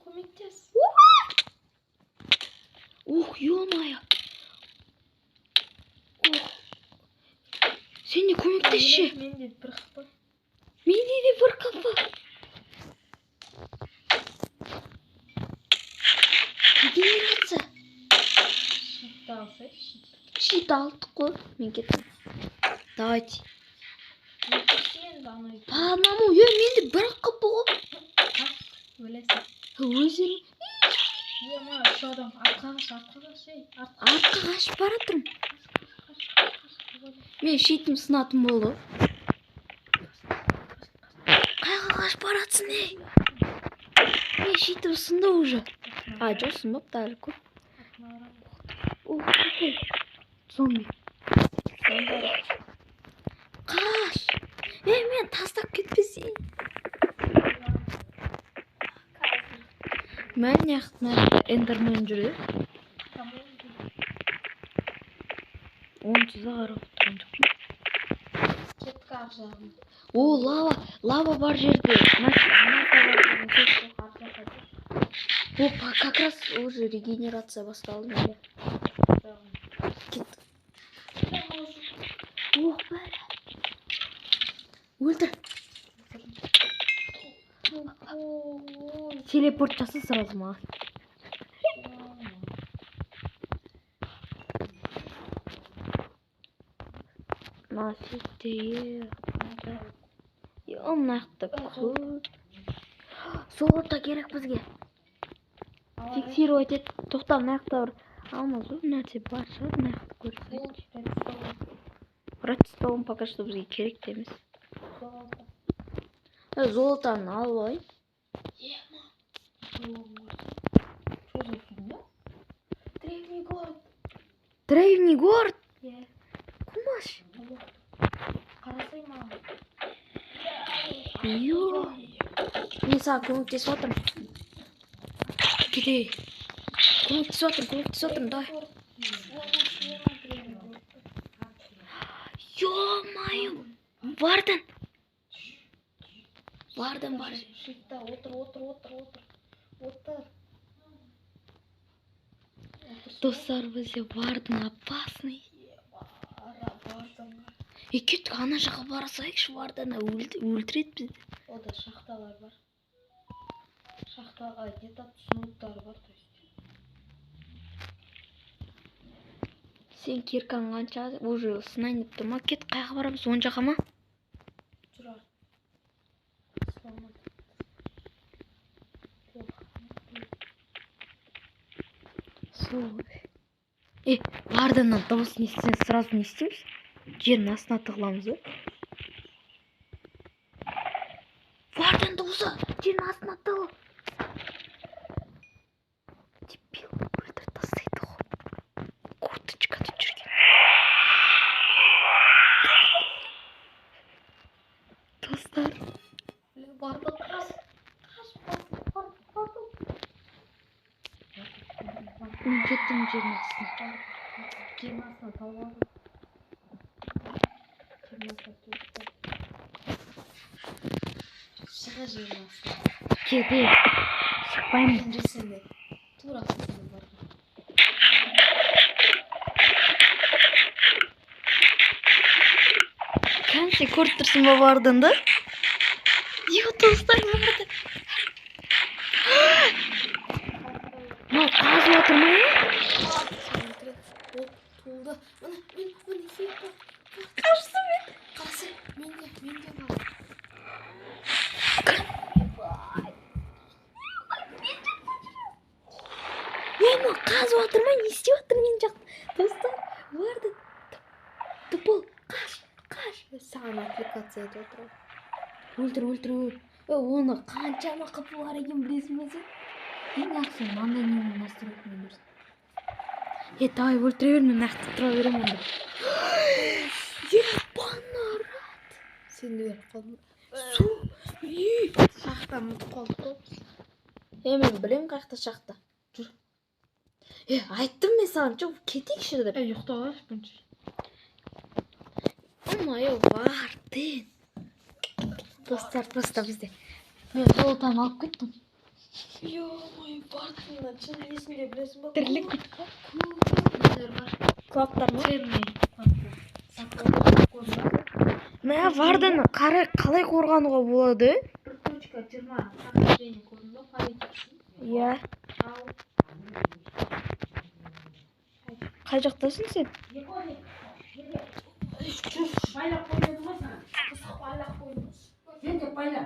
Көмектес. Ух, ё-моё. Ух. Сен де көмектесші. Менде бір хп. Менде де бір хп. Регенерация. Щитті алсай, щит. Щит алдық қой. Мен кеттім. Давайте. По одному. Менде бір хп ғой. Өлесің. Өзім. Ема, үш адам артқа қаш, артқа қаш, ей. Артқа қашып баратырмын. Мен щитім сынатын болды. Қайға қашып баратсың, ей? Мен щитім сынды уже. А, жоқ, сынбапты әлі көп. Ух, какой зомби. Қаш! Ей, мен тастап кетпесей. Мен мына эндермен жүреді. Онсыз да қарап отырған жоқпын. Кеттік ар жағын. О, лава, лава бар жерде. О, как раз уже регенерация басталды менде. Кеттік. Ох, бәрі. Өлтір. Телепорт жаса сразу маған. Мына мына жақта көп. Золото керек бізге. Фиксировать ет. Тоқта, мына жақта бір алмаз бір нәрсе бар шығар, мына жақты көрсек. Редстоун пока что бізге керек те емес. Золотоны алып алайын. Что за фигня? Древний город. Древний город? Иә. Кумаш. Қарасай маған. Йо. Мен саған көмектесіп жатырмын. Кетейік. Көмектесіп жатырмын, көмектесіп жатырмын, давай. Ё-моё. Варден. Варден бар. Шифта, отыр, отыр, отыр, отыр. Отыр. Достар, бізде Варден опасный. Е, кеттік, ана жаққа бара салайықшы, Варден өлтіреді бізді. Ода шахталар бар. Шахта, где-то сундуктар бар, то есть. Сен киркаң қанша уже сынайын деп тұр ма? Кет, қаяққа барамыз? Оң жаққа ма? Тұра. Сол. Е, Варденнан дыбысын естісең сразу не істейміз? Жердің астына тығыламыз ба? Варден дыбысы! Жердің астына тығыл! Дебил, өлтіріп тастайды ғой. Курточкада жүрген. Достар. Варден қаш. Қаш, Варден. Мен кеттім жердің астына. Жердің астына тауып алдым. Жердің астына тауып. Шыға жердің астына. Кетейік. Шықпаймын. Мен жүрсем де. Тура қасында бар. Кән, сен көріп тұрсың ба Варденді? Йо, достар, Варден. Мынау қазып жатыр ма, е? Ол туылды. Міне, міне, міне, екі. Қашты мен. Қарасай, менде, менде бар. Е, мынау қазып жатыр ма? Не істеп жатыр мен жақта? Достар, Варден. Тупол, қаш, қаш. Саған аппликация етіп отыр. Өлтір, өлтір, өлтір. Е, оны қаншама қыпы бар екен білесің бе сен? Ең жақсы мынандай немен настройкамен жүрсің. Е, давай өлтіре бер, мен нақты тұра беремін онда. Ебанарат. Сен де өліп қалдың. Су. Үй. Шахта ұмытып қалдық қой. Е, мен білемін қаяқта шахта. Жүр. Е, айттым мен саған, жоқ, кетейікші деп. Е, ұйықтап алайықшы бірінші. Ой, Варден. Достар, просто бізде. Мен золотаны алып кеттім. Ё-моё, Варденнан шын есімде білесің ба? Тірлік кетіп Көп нелер бар. Клаптар ма? Черный. Мә, Варден қалай қорғануға болады? 1.20 прохождение көрдің ба? Политикасын. Иә. Ал. Қай жақтасың сен? Байлап қойдым ғой саған. Мысық байлап қойдым. Сен де байла.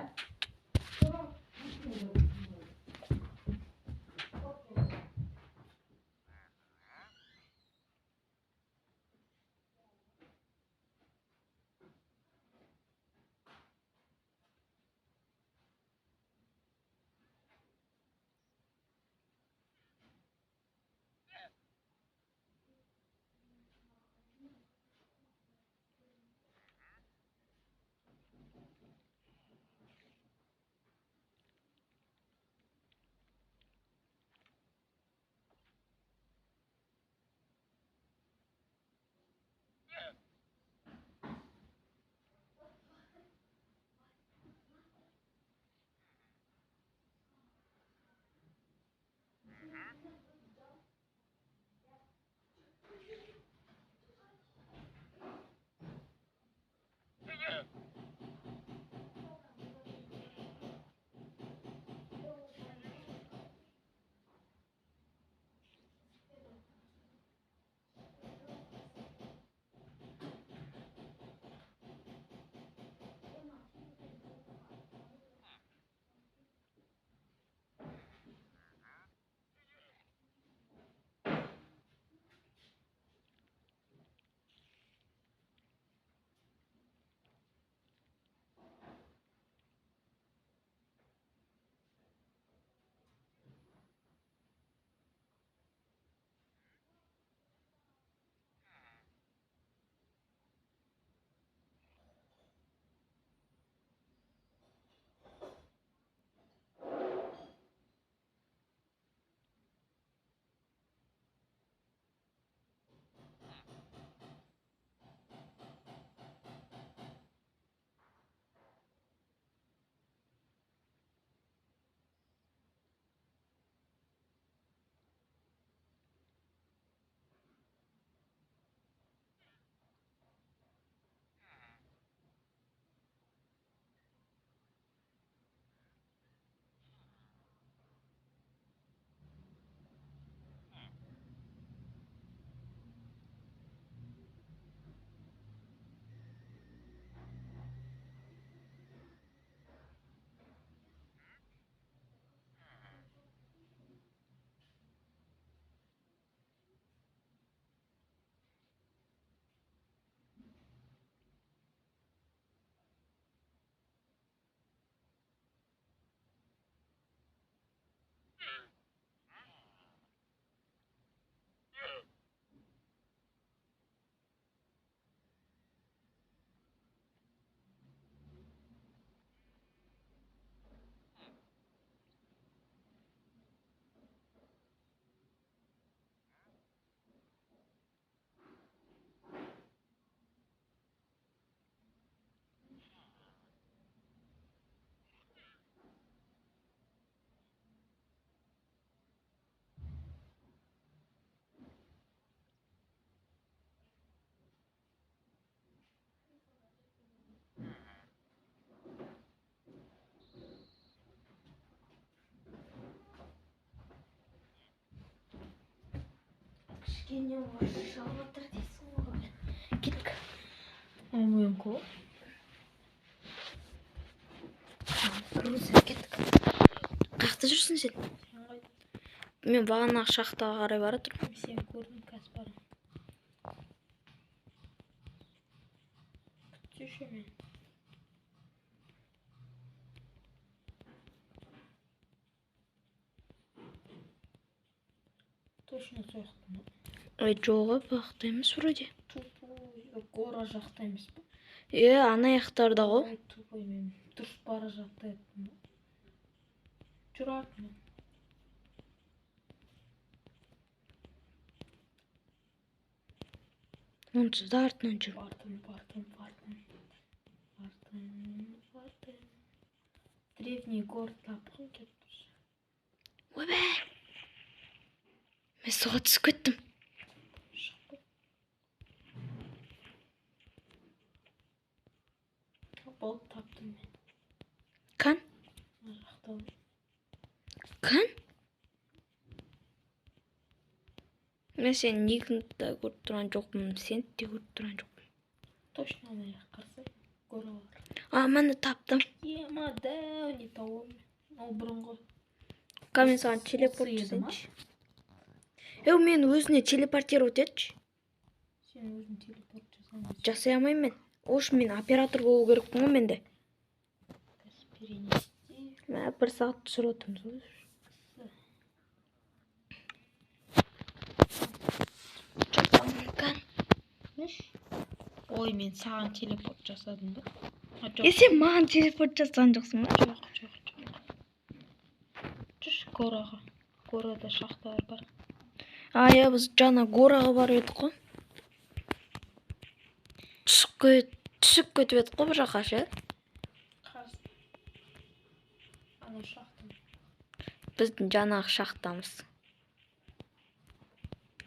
Кішкене орысша отыр дейсің ғой. Кеттік. Менікі ғой. Крузер, кеттік. Қаяқта жүрсің сен? Сен қайда? Мен бағанағы шахтаға қарай бара тұрмын. Сені көрдім, қазір барамын. Күтсеші мені. Точно сол жақта ма? Ой, жоқ, бұл жақта емес вроде. Тупой, гора жақта емес па? Е, ана жақтарда ғой. Ой, тупой, мен дұрыс бара жатта едім ғой. Жүр артымнан. Онсыз да артынан жүр. Бардым, бардым, бардым. Бардым, бардым. Древний город тапқым келіп тұр. Ойбай! Мен суға түсіп кеттім. Шықты. Болды, таптым мен. Кан? Мына жақта ғой. Кан? Мен сенің никіңді да көріп тұрған жоқпын, сені де көріп тұрған жоқпын. Точно ана жаққа қарасай, горалар. А, міне таптым. Ема, дәу не тауым. Ол бұрынғы. Ка, мен саған телепорт Осы еді ма? жасайыншы. Е, мен өзіне телепортировать етші. Сен өзің телепорт жасаған. Жасай алмаймын мен. Ол үшін мен оператор болу керекпін ғой менде. Қазір перенести. Мә, бір сағат түсіріп отырмыз ғой. Кан. Ой, мен саған телепорт жасадым ба? А, жоқ. Е, сен маған телепорт жасаған жоқсың ба? Жоқ, жоқ, жоқ. Жүрші гораға. Горада шахталар бар. А, иә, біз жаңа гораға барып едік қой. Түсіп кетіп едік қой бір жаққа ше. Қазір. Ана шахта. Біздің жаңағы шахтамыз.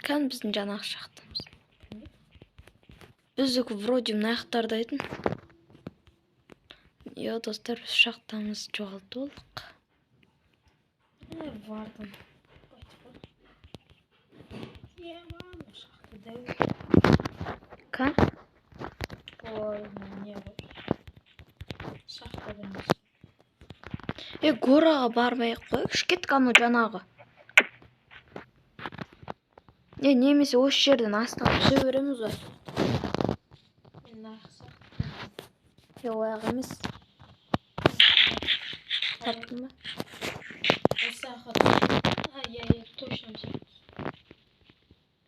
Кәдімгі біздің жаңағы шахтамыз. Білмеймін. Біздікі вроде мына жақтарда еді. Иә, достар, біз шахтамызды жоғалтып алдық. Ә, бардым. Айтып қой. Ема, мына шахта дәу. Кан? Ой, не ғой. Шахтада емес. Е, гораға бармай ақ қояйықшы, кеттік анау жаңағы. Е, немесе осы жерден астыға түсе береміз ғой. Мен нақ шахта. Е, ол аяқ емес. Таптың ба? Осы жаққа. А, иә, иә, точно осы жаққа.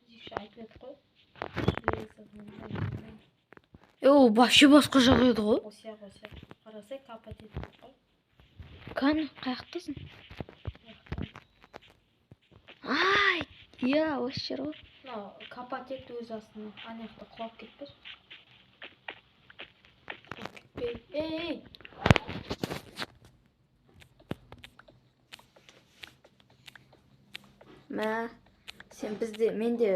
Біз еще айтып едік қой. Железо, мындай. Е, ол вообще басқа жақ еді ғой. Осы жақ, осы жақ. Қарасай, копать еттік қой. Кәні, қаяқтасың? Мына. Ай, иә, осы жер ғой. Мынау копать етті өз астына. Ана жақта құлап кетпес. Құлап кетпей. Ей, ей! Мә, сен бізде, менде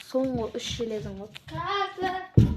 соңғы үш железің ғой. Қазір!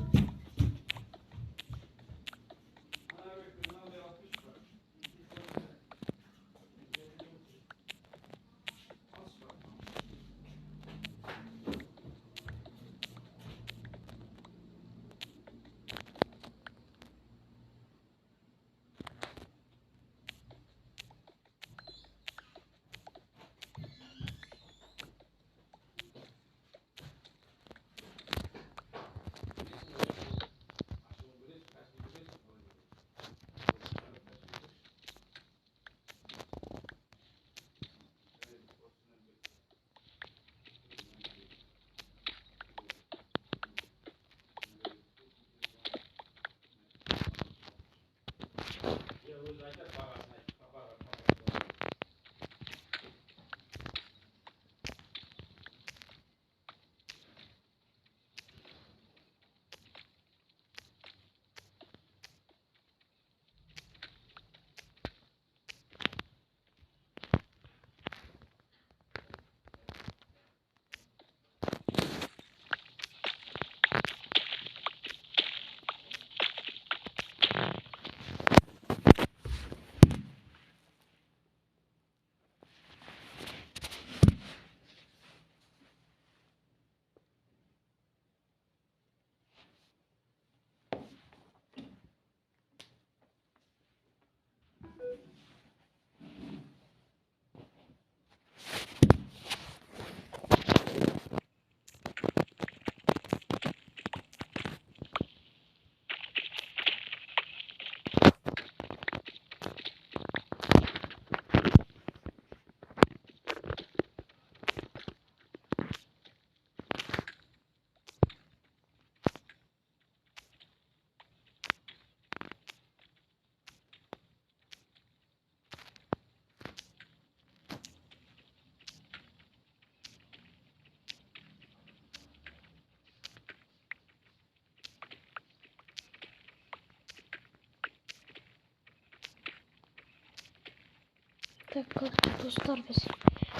Так, короче, достар, біз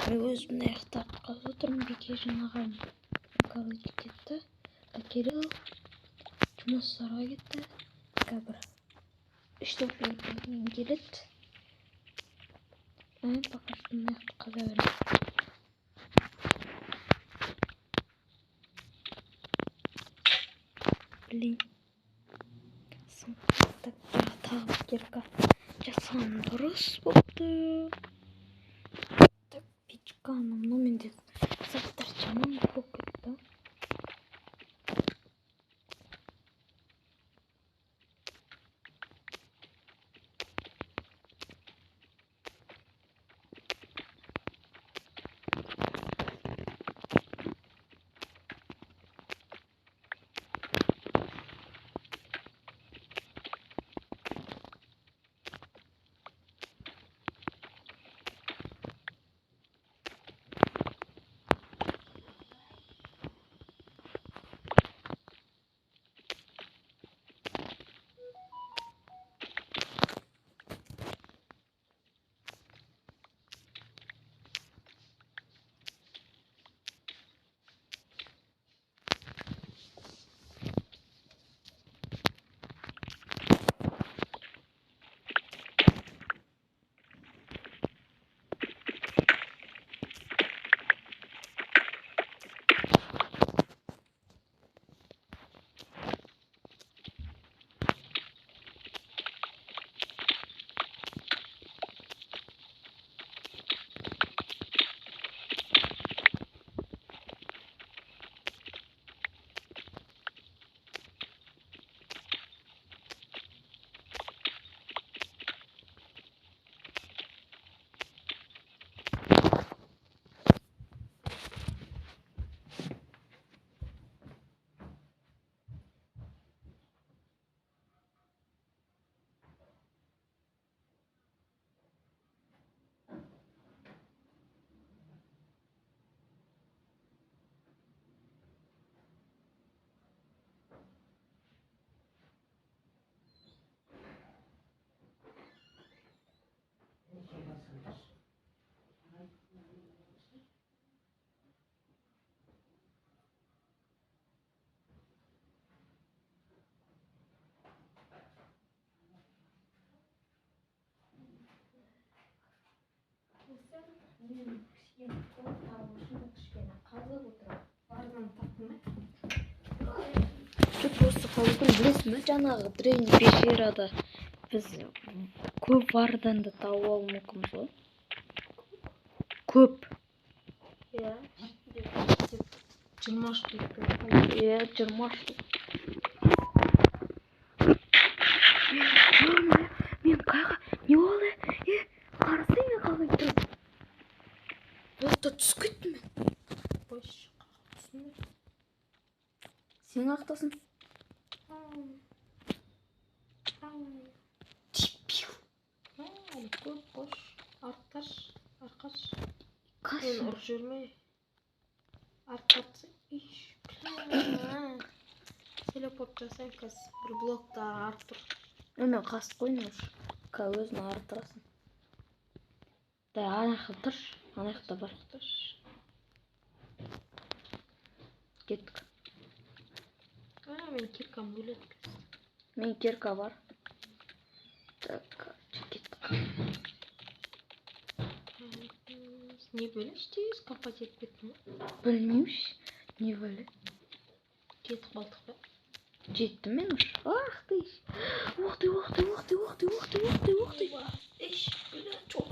мен өзім мына жақта қазып отырмын. Бекежан ағам, короче, кетті. Кирилл жұмыстарға кетті. Қазір 3-4 минуттан кейін келеді. Мен пока что мына жақты қаза беремін. Блин. Так, тағы кирка жасаған дұрыс болыпты. Так, печканы мынау менде заттар жаман болып кетті. Мен кішкене табу үшін кішкене қазып отырамын. Бардан таптың ба? Жоқ, просто қазып білесің бе, жаңағы древний пещерада біз көп варданды тауып алу мүмкінбіз ғой. Көп. Иә. 20 штук. Иә, 20 штук. Мен қайға не болды? Қарасай, мен қалай тұрмын. Блокта түсіп кеттім мен. Қойшы, түсінбе. Сен ақтасың. Дебил. Әлі көп, қош. Артташ, арқаш. Қаш. Мен ұрып жібермей. Арттарсы. Иш, бля. Телепорт жасаймын қазір. Бір блокты арып тұр. Мен қасып қойдым уже. Қазір өзің арттырасың. Да, ана жақта тұршы. Ана жақта бар. Тоқташы. Кеттік. Мен киркам өледі қазір. Мен кирка бар. Так, короче, кеттік. Не бөле? Тез копать етіп кеттім ғой. Білмеймін, не бөле. Кетіп қалдық па? Жеттім мен уже. Ах ты. Ух ты, ух ты, ух ты, ух ты, ух ты, ух ты, ух ты. Иш, бля, чё?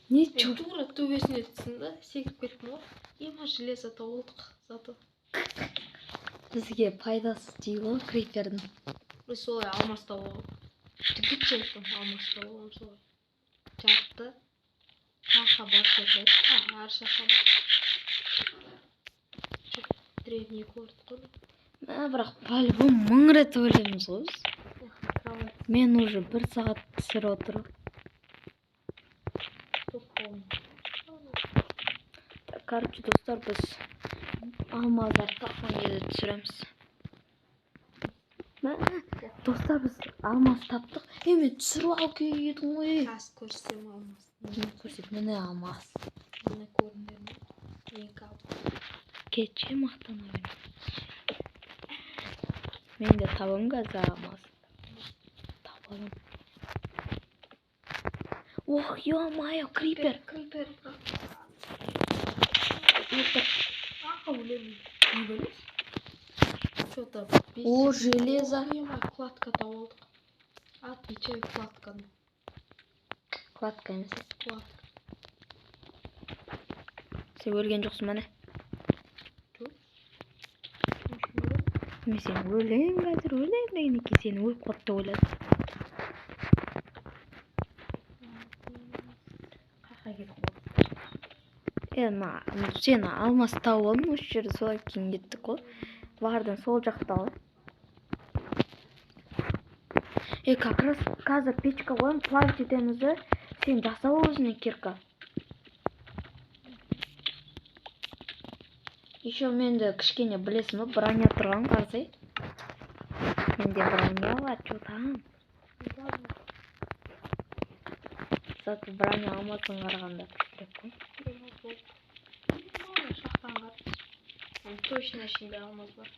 Не Мен чё? тура төбесіне түстім да, секіріп кеттім ғой. Ема железо тауылдық зато. Бізге пайдасы тиді ғой крипердің. Біз солай алмас тауып алғанбыз. Жігіт алмас тауып алғанбыз солай. Жақты. Жаққа бар жерлер. Ар жаққа бар. Чё, древний город қой. Мә, бірақ по-любому 1000 рет өлеміз ғой біз. Кровать Мен уже 1 сағат түсіріп отырмын. көп болған. Так, короче, достар, біз алмаздар тапқан кезде түсіреміз. Мә, достар, біз алмаз таптық. Мен түсіріп алып келген едім ғой. Қазір көрсетемін алмаз. Көрсет, міне алмаз. Міне, көрдіңдер ме? Екі алмаз. Кетші, мақтана берме. Мен де табамын қазір алмаз. Табамын. Ох, ё-моё, крипер. Крипер. Өлтір. А, өлемін. Не өлесің? Что-то О, железо. Ё-моё, кладка тауып алдық. Отвечаю, кладканы. Кладка емес. Кладка. Сен өлген жоқсың міне. Жоқ. Не үшін өлемін? Мен сені өлемін қазір, өлемін дегеннен кейін сені өліп қалды деп ойладым. Қаяққа кетіп қалдың? Е, мына сен алмаз тауып алдың осы жерде, солай кейін кеттік қой. Вардың сол жақта ғой. Е, как раз қазір печка қоямын, плавить етеміз де. Сен жаса өзіңе кирка. Еще менде кішкене, білесің ба, броня тұрған, қарасай. Менде броня бар, че там? Ладно. Зато броня алмаздан қарағанда күштірек қой. Алмаз болды. Ой, шахтаны қара. Оның точно ішінде алмаз бар.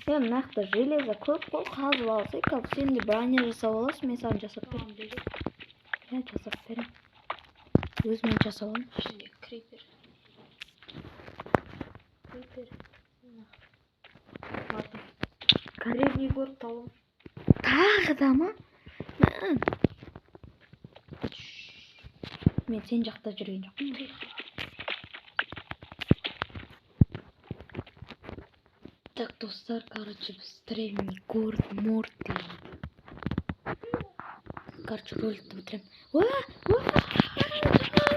Е, мына жақта железо көп қой, қазып алсай, как сен де броня жасап аласың, мен саған жасап беремін. Маған береді. Иә, жасап беремін. Өзіме жасап аламын. Ішінде крипер. Крипер. Мына. Ладно. Древний город табамын. Тағы да ма? Мә. Мен сен жақта жүрген жоқпын. Так, достар, короче, біз древний город Морд деген. Короче, роликті бітіремін. Уа! Уа!